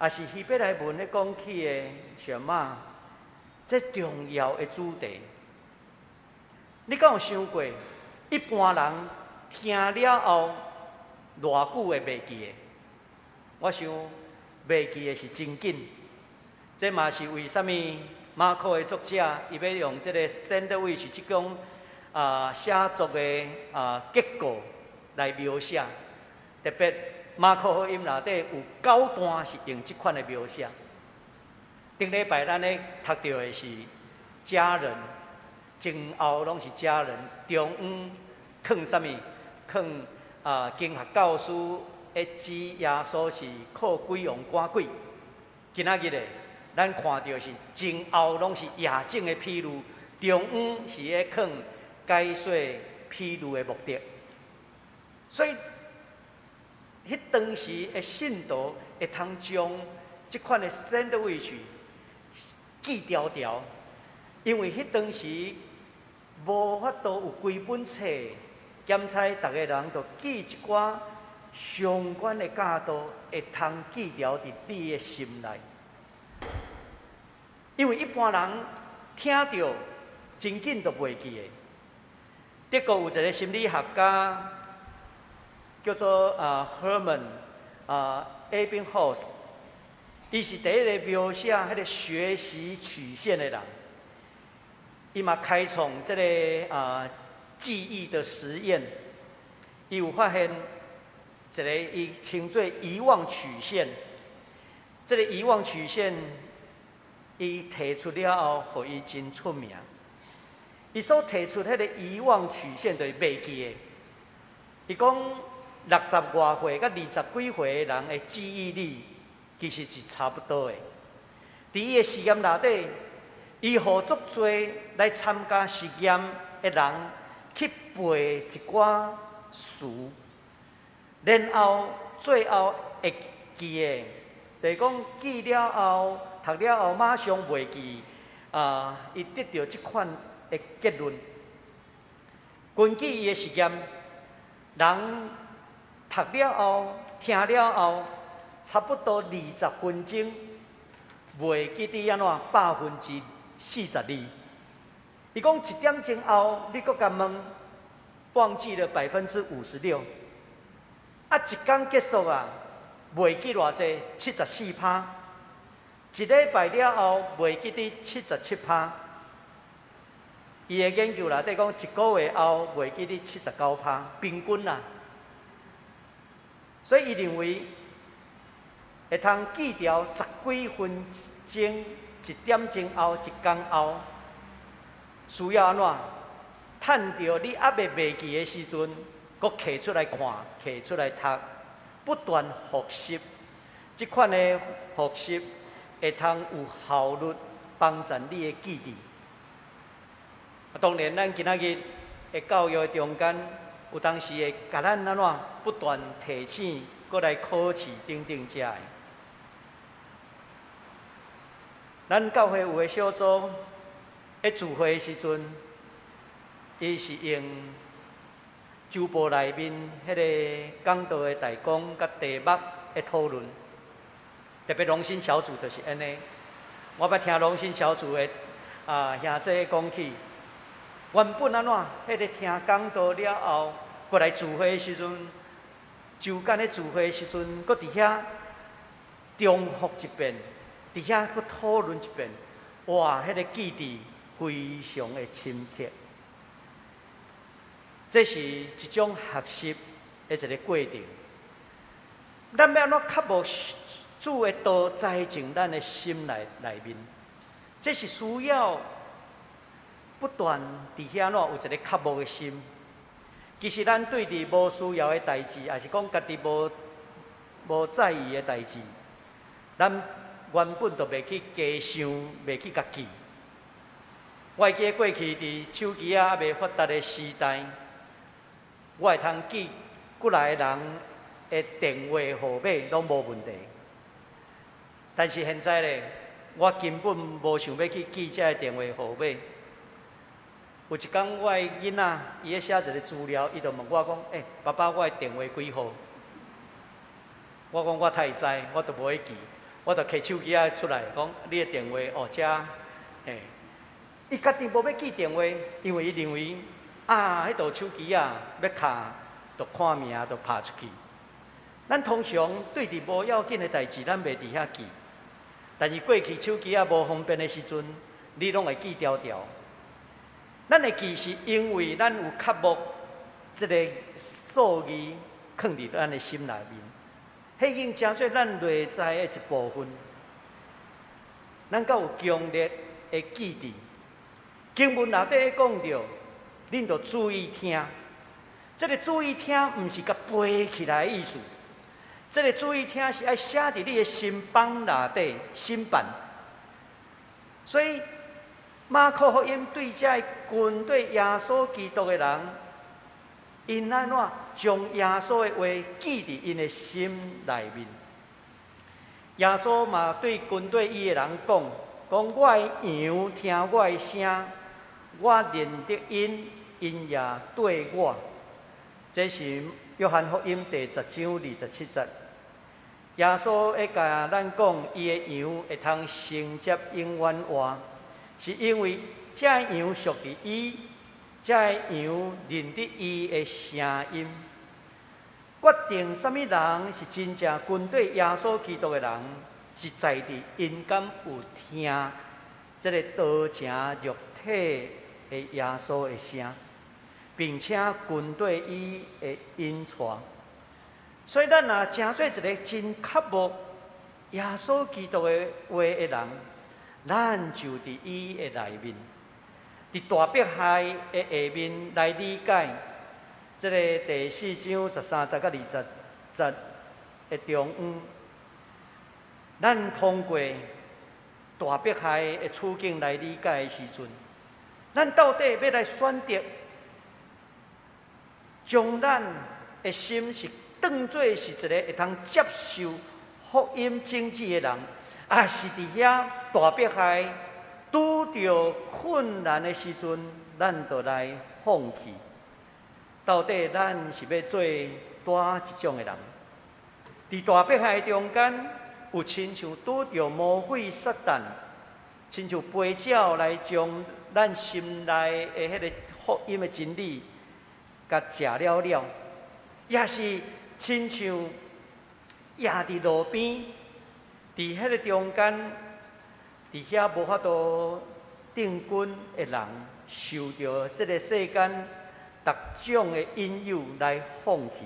抑是希伯來文咧講起的什麼？這重要的主題，你敢有想過？一般人聽了後，偌久會袂記的？我想袂記的是真緊。這嘛是為啥物馬可的作者伊欲用這个 sandwich 這種寫作的結構來描寫。特別馬可福音內底有九段是用這款的描寫。頂禮拜咱咧讀著的是家人，前後攏是家人，中央囥啥物？囥經學教師會指耶穌是靠鬼王趕鬼。今仔日咧，咱看著是前後攏是夜種的譬喻，中央是咧囥解說譬喻的目的。所以，彼當時的信徒會通將這款的 sandwich 記牢牢，因為彼當時無法度有規本冊，檢查逐个人都記一寡相關的教導，會通記牢佇你的心內。因為一般人聽著真緊就袂記的。德國有一个心理學家叫做Hermann Ebbinghaus，伊是第一个描寫彼个學習曲線的人。伊嘛開創這个記憶的實驗，伊有發現一个伊稱做遺忘曲線。這个遺忘曲線，伊提出了後，予伊真出名。伊所提出彼个遺忘曲線，就是袂記的。伊講六十外歲佮二十幾歲的人的記憶力，其實是差不多的。佇伊的實驗內底，伊予足濟來參加實驗的人去背一寡詞，然後最後會記的，就是講記了後、讀了後馬上袂記，伊得著這款的結論。根據伊的實驗，人讀了後、聽了後，差不多20分鐘袂記得按怎42%。伊講一點鐘後，你閣共問，忘記了56%。一工結束啊，袂記偌濟，74趴。一禮拜了後，袂記得77趴。伊的研究內底講，一個月後袂記得79趴，平均啦。所以伊認為會通記牢十幾分鐘、一點鐘後、一工後，需要按怎？趁著你猶未袂記的時陣，閣摕出來看，摕出來讀，不斷複習。這款的複習會通有效率幫助你的記憶。當然，咱今仔日的教育中間，有當時會共咱按怎不斷提醒，閣來考試等等遮的。咱教會有的小組咧聚會的時陣，伊是用周報內面彼个講道的大綱佮題目咧討論，特別榮新小組就是按呢。我捌聽榮新小組的兄姊講起，原本按怎？彼个聽講道了後，過來聚會的時陣，周間咧聚會的時陣，閣佇遐重複一遍，佇遐閣討論一遍，哇！彼個記憶非常的深刻。這是一種學習的一個過程。咱欲按怎渴慕主的道栽種咱的心內內面？這是需要不斷佇遐怎有一個渴慕的心。其實咱對佇無需要的代誌，抑是講家己無無在意的代誌，咱原本就袂去加想，袂去共記。我會記得過去佇手機仔猶未發達的時代，我會通記幾若個人的電話號碼攏無問題。但是現在咧，我根本無想欲去記這个電話號碼。有一工，我的囡仔伊咧寫一个資料，伊就問我講：“欸，爸爸，我的電話幾號？”我講我太知，我都無去記，我就提手機仔出來講：“你的電話哦，遮，嘿。”伊家己無欲記電話，因為伊認為啊，彼度手機仔欲敲，就看名就拍出去。咱通常對佇無要緊的代誌，咱袂佇遐記。但是過去手機仔無方便的時陣，你攏會記牢牢。咱會記是因為咱有渴慕這个數字囥佇咱的心內面，彼已經成做咱內在的一部分。咱敢有強烈的記憶？經文內底講著，恁著注意聽。這个注意聽，毋是共背起來的意思。這个注意聽是愛寫佇你的心枋內底，心版。所以馬可福音對這个跟綴耶穌基督的人，𪜶按怎將耶穌的話記佇𪜶的心內面？耶穌嘛對跟綴伊的人講：講我的羊聽我的聲，我認得𪜶，𪜶也綴我。這是約翰福音第十章27節。耶穌會共咱講，伊的羊會通承接永遠活，是因為這羊屬於伊，這羊認得伊的聲音。決定啥物人是真正跟綴耶穌基督的人，是在佇𪜶敢有聽這个道成肉體的耶穌的聲，並且跟綴伊的引帶。所以，咱若成做一个真渴慕耶穌基督的話的人，咱就佇伊的內面，佇大迫害的下面來理解這个第四章13節佮20節的中央。咱通過大迫害的處境來理解的時陣，咱到底欲來選擇將咱的心是當做是一個會通接受福音種子的人，抑是佇遐大迫害拄著困難的時陣，咱就來放棄？到底咱是欲做佗一種的人？佇大迫害中間，有親像拄著魔鬼撒旦，親像飛鳥來將咱心內的彼个福音的真理，共食了了，抑是親像徛佇路邊，佇彼个中間，佇遐無法度定根的人，受著這个世間逐種的引誘來放棄。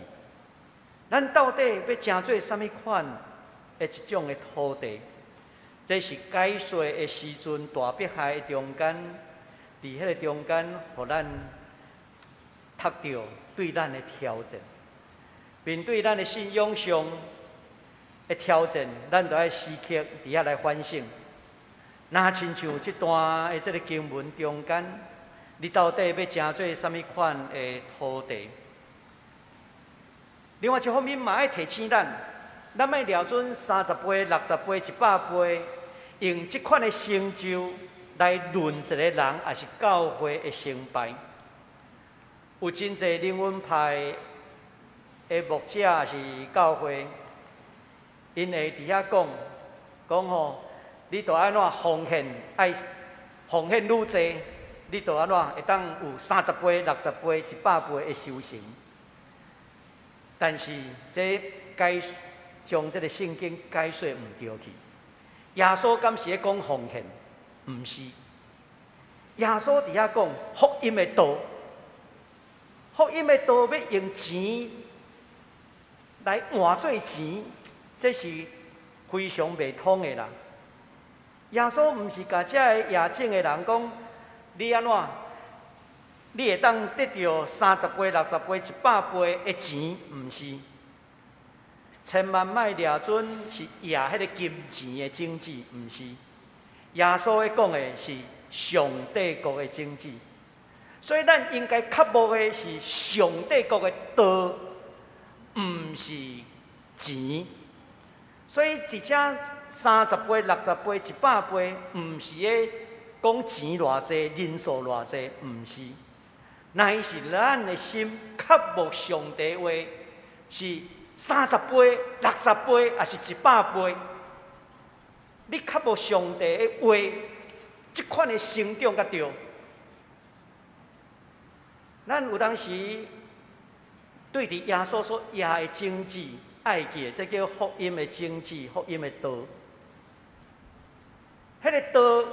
咱到底欲成做啥物款的一種的土地？這是解說的時陣，大迫害的中間，佇彼个中間，予咱讀著對咱的挑戰。面對咱的信仰上的挑戰，咱著愛時刻佇遐來反省。若親像這段的這个經文中間，你到底欲成做啥物款的土地？另外一方面嘛，愛提醒咱，咱欲掠準30倍、60倍、100倍，用這款的成就來論一個人，抑是教會的成敗。有真濟靈恩派的牧者抑是教會，𪜶會佇遐講講吼，你著按怎奉獻，愛奉獻愈濟，你就按怎會當有30倍、60倍、100倍的收成。但是這解將這个聖經解說毋對去。耶穌敢是咧講奉獻？毋是。耶穌佇遐講福音的道，福音的道欲用錢來換做錢，這是非常袂通的啦。耶穌毋是共這个野種的人講，你按怎？你會當得著30倍、60倍、100倍的錢，毋是。千萬莫掠準是掠彼个金錢的種子，毋是。耶穌咧講的是上帝國的種子，所以咱應該渴慕的是上帝國的道，毋是錢。所以，佇遮30倍、60倍、100倍，毋是咧講錢偌濟、人數偌濟，毋是。乃是咱的心渴慕上帝話，是30倍、60倍，抑是100倍？你渴慕上帝的話，這款的成長才對。咱有當時對佇耶穌所掖的種子，愛記的，這叫福音的種子，福音的道。彼个道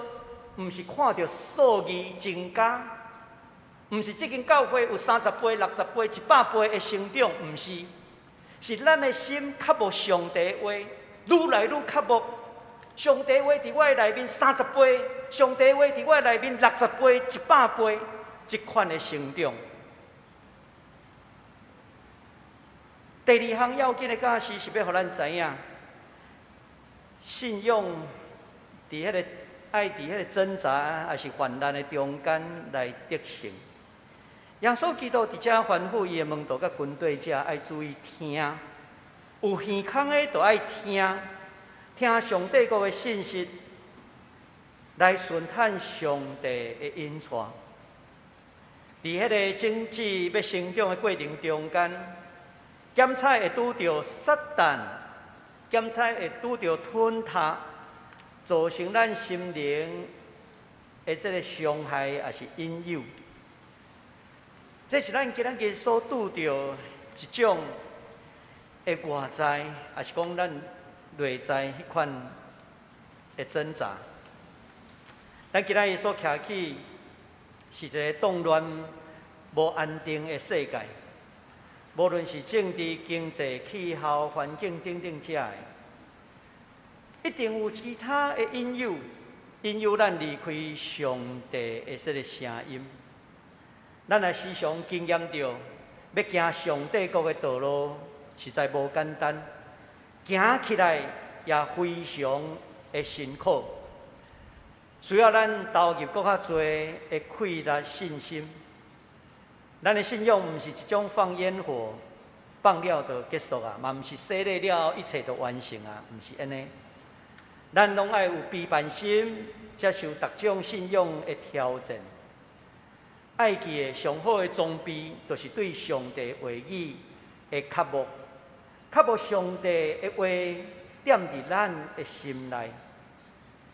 毋是看著數字增加，毋是這間教會有30倍、60倍、100倍的成長，毋是，是咱的心渴慕上帝話，愈來愈渴慕。上帝話佇我的內面三十倍，上帝話佇我的內面60倍、100倍，這款的成長。第二項要緊的教示是欲予咱知影，信仰佇彼个愛佇彼个掙扎，抑是患難的中間來得勝。耶穌基督佇遮吩咐伊的門徒佮跟隨者愛注意聽，有耳孔的就愛聽，聽上帝國的信息，來順趁上帝的引帶。佇彼个種子欲成長的過程中間，檢採會拄著撒旦，檢採會拄著吞塔，造成咱心靈的這个傷害，抑是引誘。這是咱今仔日所拄著一種的外在，抑是講咱內在彼款的掙扎。咱今仔日所徛起是一个動亂、無安定的世界，無論是政治、經濟、氣候、環境等等遮的，一定有其他的引誘，引誘咱離開上帝的這个聲音。咱也時常經驗著，欲行上帝國的道路，實在無簡單，行起來也非常的辛苦，需要咱投入閣較濟的氣力、信心。咱的信仰毋是一種放煙火，放了就結束啊，嘛毋是洗禮了後一切都完成啊，毋是按呢。咱攏愛有批判心，接受逐種信仰的挑戰。愛記的上好的裝備，就是對上帝話語的渴慕，渴慕上帝的話踮佇咱的心內。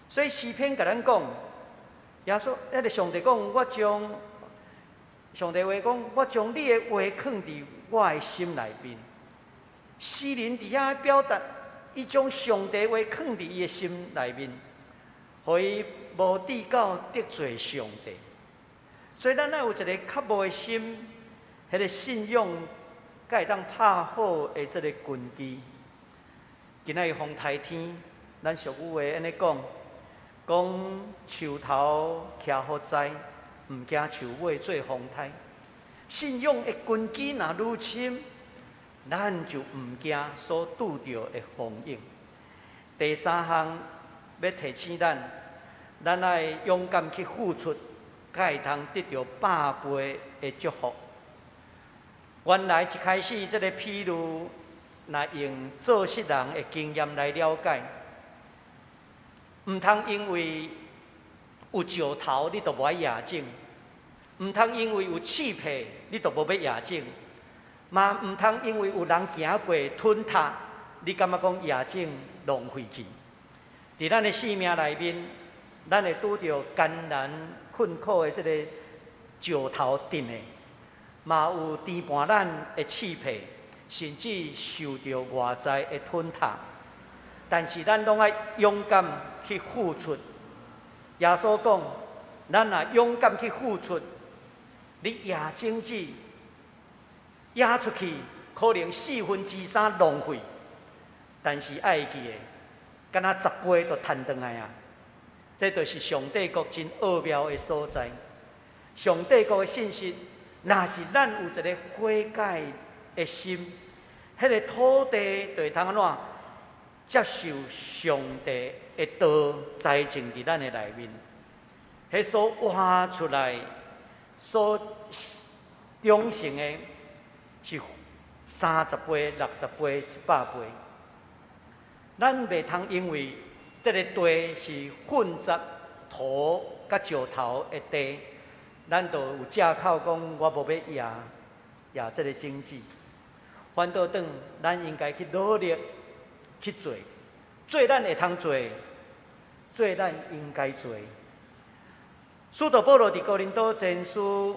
所以詩篇共咱講，耶穌彼个上帝講，我將上帝話講，我將你的話囥佇我的心內面。詩人佇遐表達，伊將上帝話囥佇伊的心內面，予伊無至到得罪上帝。所以咱愛有一个渴慕的心，彼个信仰才會當拍好的這个根基。今仔日風颱天，咱俗語話按呢講，講樹頭徛予知，毋驚樹尾做風颱。信仰的根基若愈深，咱就毋驚所拄著的風湧。第三項欲提醒咱，咱愛勇敢去付出，才會通得著百倍的祝福。原來一開始這个譬喻，若用做穡人的經驗來了解，毋通因為有石頭你就無愛野種，毋通因為有刺皮你就無欲野種，嘛毋通因為有人行過吞塔，你感覺講野種浪費去。佇咱的生命內面，咱會拄著艱難困苦的這個石頭擲的，嘛有甜伴咱的刺皮，甚至受著外在的吞踏。但是咱攏愛勇敢去付出。耶穌講，咱若勇敢去付出，你野種子野出去，可能3/4浪費，但是愛記的，敢若10倍就趁轉來啊！這就是上帝國真奧妙的所在。上帝國的信息，若是咱有一個悔改的心，彼個土地就會通按怎接受上帝的道栽種佇咱的內面，彼所挖出來、所長成的是30倍、60倍、100倍。咱袂通因為這个地是混雜土佮石頭的地，咱就有借口講我無欲野野這个種子。反倒轉，咱應該去努力去做，做咱會通做，做咱應該做。使徒保羅佇哥林多前書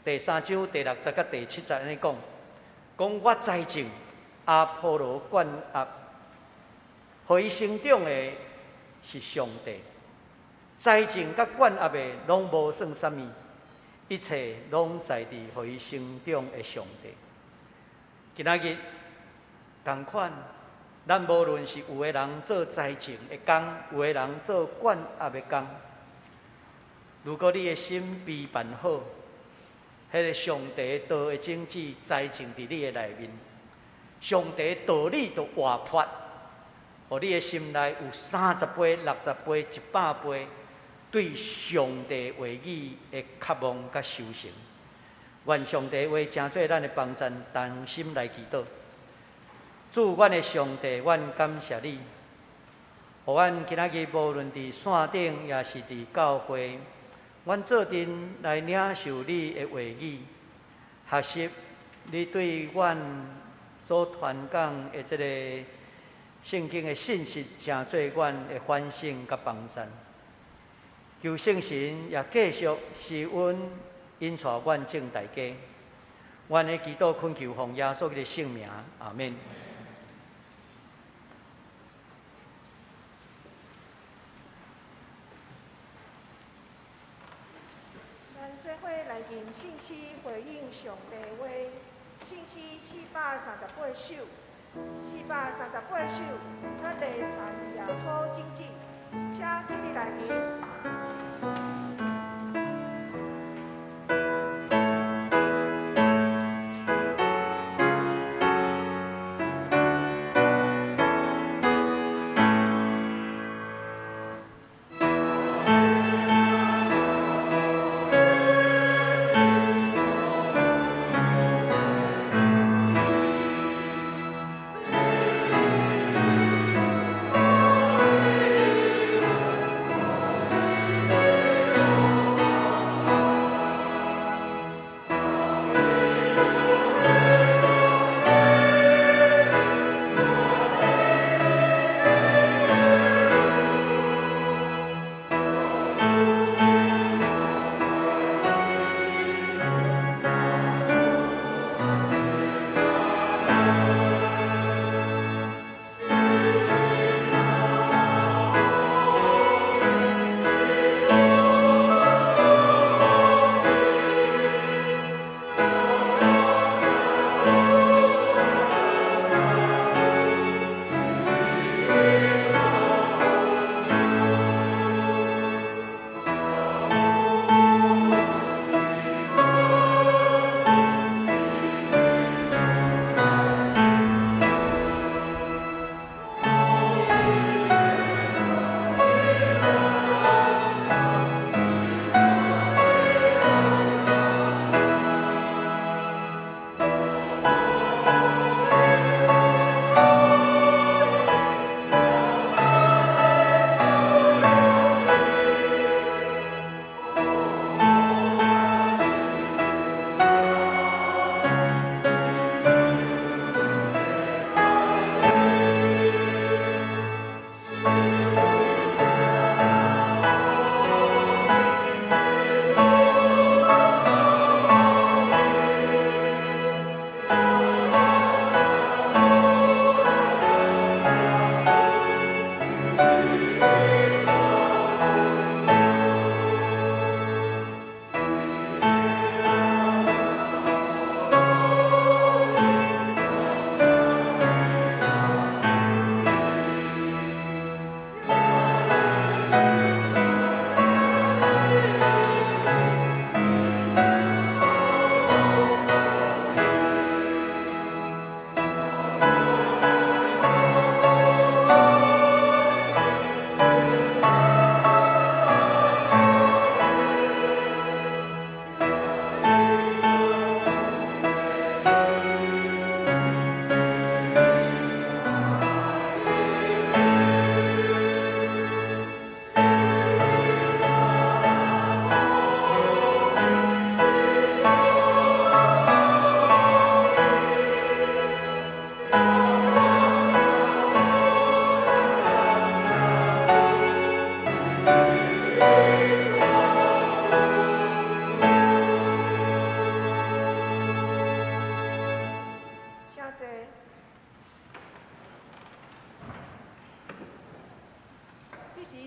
第三章第六節佮第七節按呢講，講我栽種，阿波羅灌壓，予伊成長的是上帝。栽種佮灌壓的攏無算啥物，一切攏在佇予伊成長的上帝。今仔日仝款，咱無論是有的人做栽種的工，有的人做灌壓的工。如果你的心備辦好，彼个上帝道的種子栽種佇你的內面，上帝道理就活潑，予你的心內有30倍、60倍、100倍對上帝話語的渴望佮修成。願上帝話成做咱的幫贊，同心來祈禱。主，阮的上帝，阮感謝你，予阮今仔日無論佇線頂，抑是佇教會，阮做陣來領受你的話語，學習你對阮所傳講的這个聖經的信息，成做阮的反省佮幫贊。求聖神也繼續施恩引帶阮眾大家。阮的祈禱懇求奉耶穌基督聖名，阿們。咱做伙來吟聖詩回應上帝話，聖詩438首，438首，咱來傳耶穌種子，請起立來吟。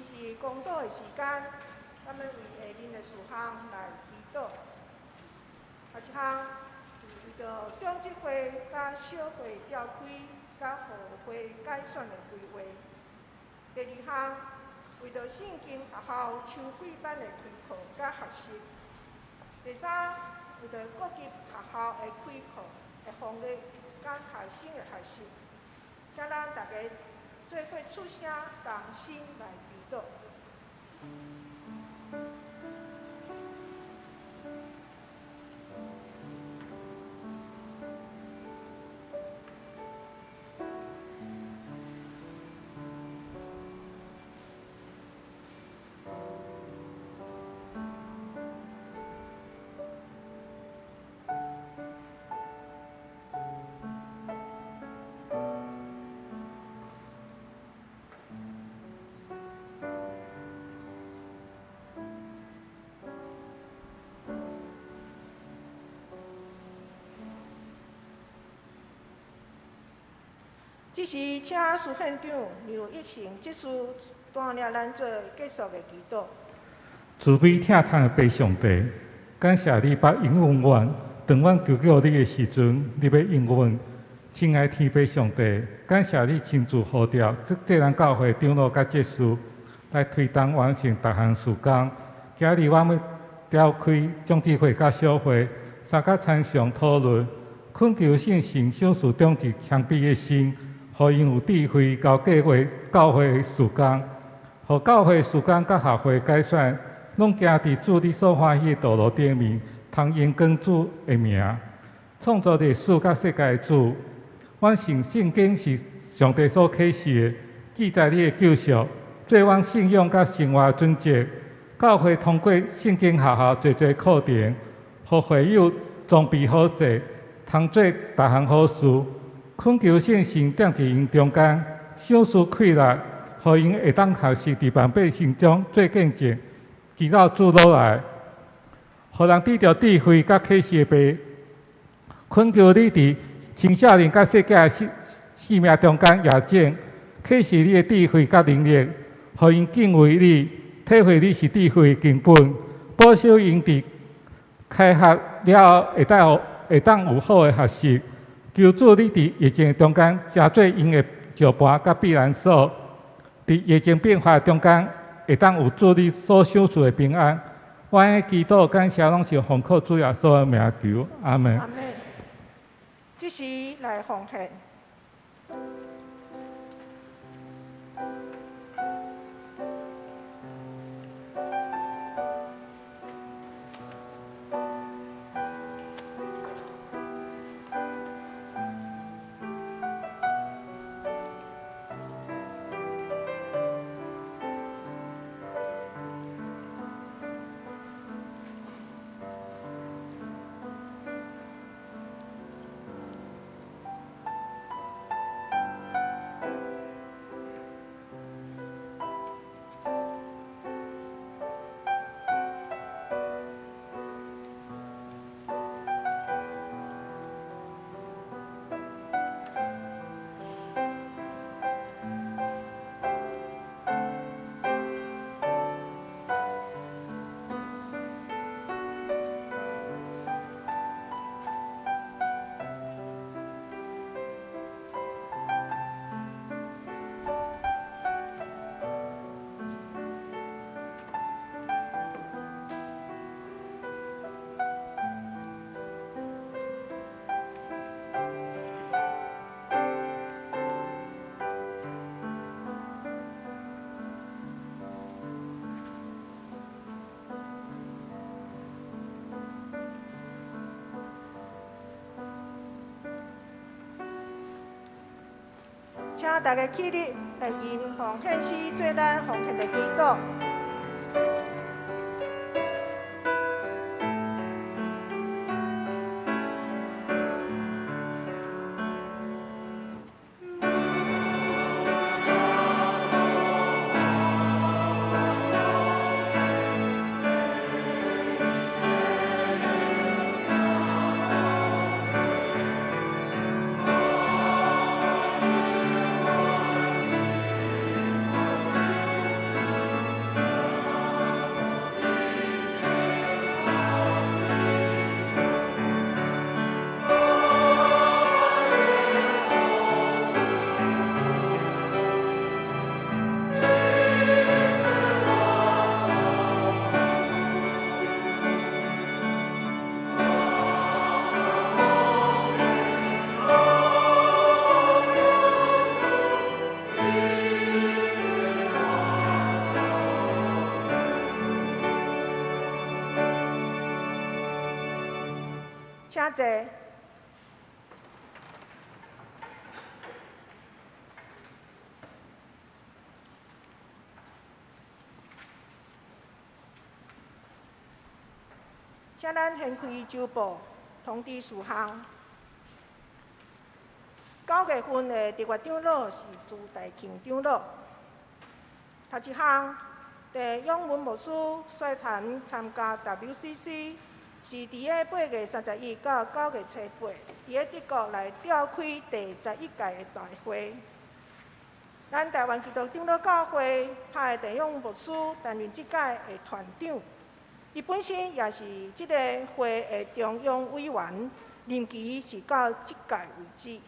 是公禱的時間，咱欲為下面的事項來祈禱。頭一項是為著長執會佮小會召開佮予會改選的規劃。第二項，為著聖經學校秋季班的開課佮學習。第三，為著國際學校的開課的防疫佮學生的學習。請咱大家做伙出聲，同心來祈禱。這時，請司憲長梁益成執事帶領咱做結束的祈禱。慈悲疼痛的父上帝，感謝你捌應允阮，當阮求叫你的時陣，你欲應允。親愛天父上帝，感謝你親自呼召這咱教會長老佮執事來推動完成逐項事工。今日我們召開長執會佮小會，三甲參詳討論，懇求聖神賞賜長執謙卑的心，予𪜶有智慧，交計劃教會的事工，予教會事工佮學會改選，攏行佇主你所歡喜的道路頂面，通榮光主的名。創造歷史佮世界的主，阮信聖經是上帝所啟示的，記載你的救贖，做阮信仰佮生活的準則。教會通過聖經學校濟濟課程，予會友裝備好勢，通做逐項好事。懇求聖神踮佇𪜶中間，賞賜氣力，予𪜶會當學習佇萬百姓中做見證，直到主倒來，予人得著智慧佮啟示的父。懇求你佇青少年佮細囝的生命中間驗證，啟示你的智慧佮能力，予𪜶敬畏你，體會你是智慧的根本，保守𪜶佇開學了後會當有好的學習。求主你佇疫情中間，成做𪜶的石盤佮避難所；佇疫情變化中間，會當有主你所賞賜的平安。我的祈禱感謝攏是奉靠主耶穌的名求，阿門。阿門。這時來奉獻。請大家起立來吟奉獻詩，做咱奉獻的祈禱。請坐。請咱掀開週報通知事項。9月份的特別長老是朱大慶長老。頭一項，鄭永文牧師率團參加 WCC，是佇咧8月31到9月初8，佇咧德國來召開第11屆的大會。咱台灣基督長老教會派鄭永文牧師擔任這屆的團長，伊本身也是這个會的中央委員，任期是到這屆為止。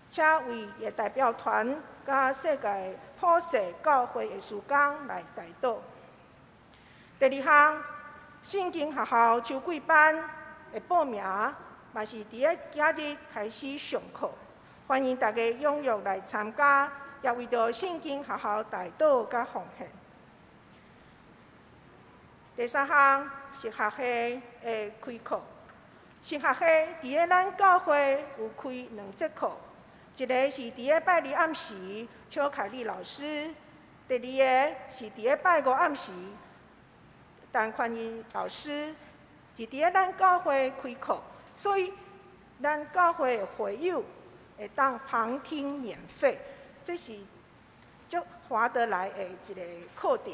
請為的代表團佮世界普世教會的事工來代禱。第二項，聖經學校秋季班的報名嘛是佇咧今日開始上課，歡迎大家踴躍來參加，也為著聖經學校代禱佮奉獻。第三項是學系的開課，新學系佇咧咱教會有開兩節課。一个是佇咧拜二暗時，邱凱麗老師；第二个是佇咧拜五暗時，陳寬義老師，是佇咧咱教會開課，所以咱教會的會友會當旁聽免費，這是足划得來的一个課程。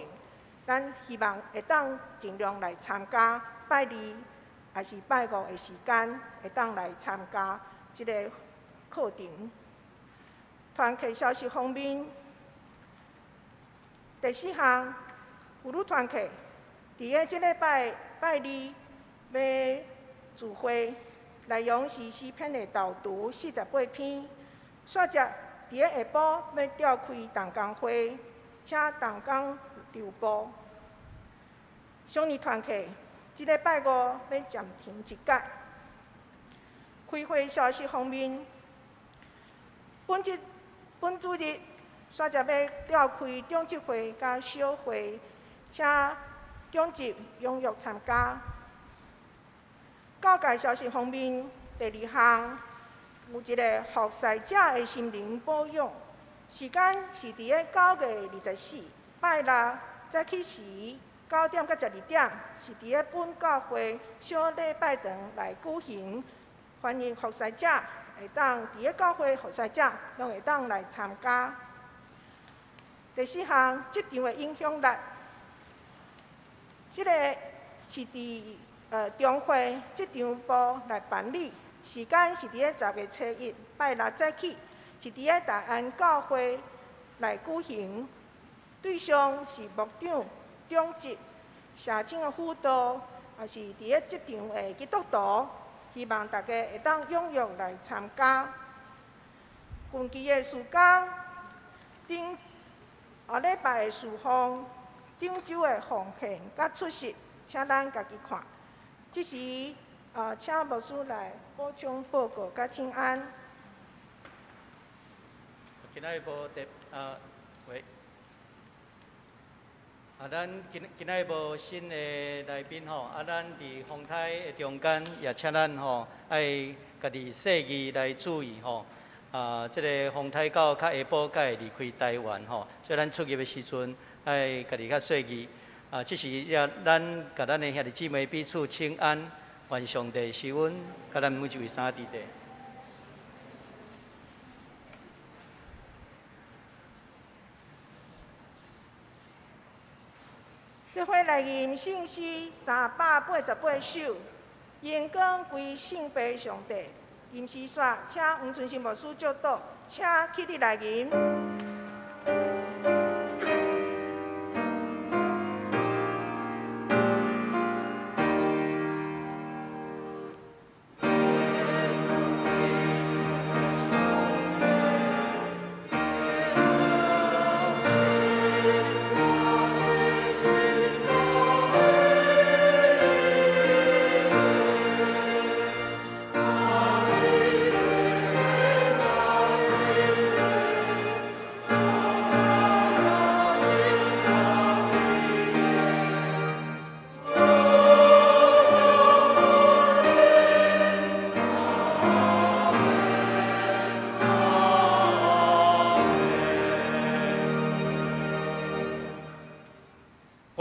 咱希望會當盡量來參加拜二還是拜五的時間，會當來參加這个課程。團契消息方面，第四項，婦女團契，佇咧這禮拜拜二欲聚會，內容是詩篇的導讀48篇。煞接佇咧下晡欲召開同工會，請同工留步。少年團契，這禮拜五欲暫停一屆。開會消息方面，本主日煞接欲召開長執會佮小會，請長執踴躍參加。教界消息方面，第二項有一个服侍者的心靈保養，時間是佇咧9月24拜六早起時9點到12點，是佇咧本教會小禮拜堂來舉行，歡迎服侍者會當佇咧教會服侍者攏會當來參加。第四項，職場的影響力，這个是佇中會職場部來辦理，時間是佇咧10月初1拜六早起，是佇咧大安教會來舉行，對象是牧長、長執、社青的輔導，也是佇咧職場的基督徒。希望大家會當踴躍來參加。近期的事工，頂下禮拜的事奉，頂週的奉獻佮出席，請咱家己看。這時，請牧師來補充報告佮請安。今仔日無特啊，喂。啊，咱今今仔日無新的來賓吼，啊，咱佇風台的中間也請咱吼愛家己細膩來注意吼。啊，這个風颱到較下晡才會離開台灣吼，所以咱出入的時陣愛家己較細膩。啊，這時也咱共咱的兄弟姊妹彼此請安，願上帝賜恩，佮咱每一位三弟弟。這回來吟聖詩388首，榮光歸聖父上帝。吟詩煞，請黃春生牧師祝禱，請起立來吟。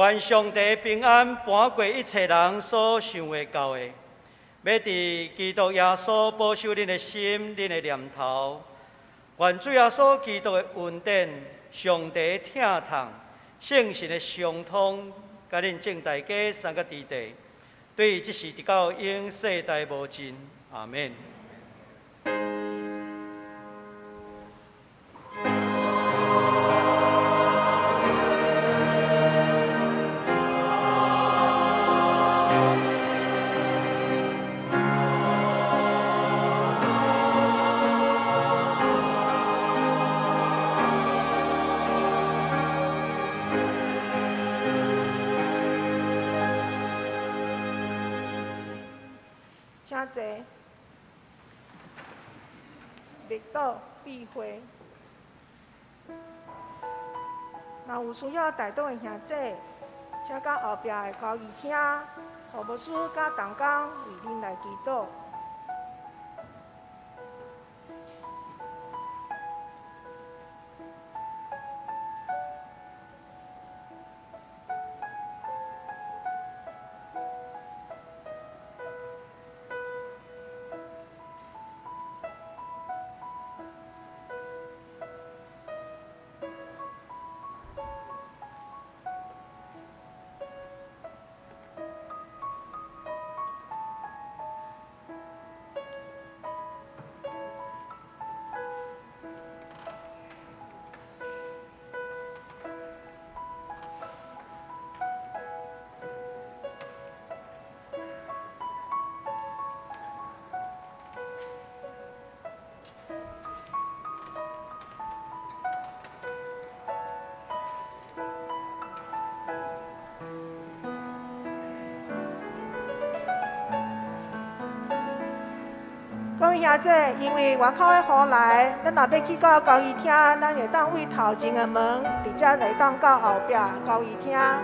願上帝平安搬過一切人所想會到的，欲佇基督耶穌保守恁的心、恁的念頭。願主耶穌基督的恩典、上帝疼痛、聖神的相通，佮恁眾大家三個弟弟，對這時直到永世代無盡。阿們。請坐，默禱闭會。若有需要代禱的兄弟，請到後壁的交誼廳，予牧師佮同工為恁來祈禱。各位兄弟，因為外口的雨來，咱若欲去到交誼廳，咱會當對頭前的門，直接會當到後壁交誼廳。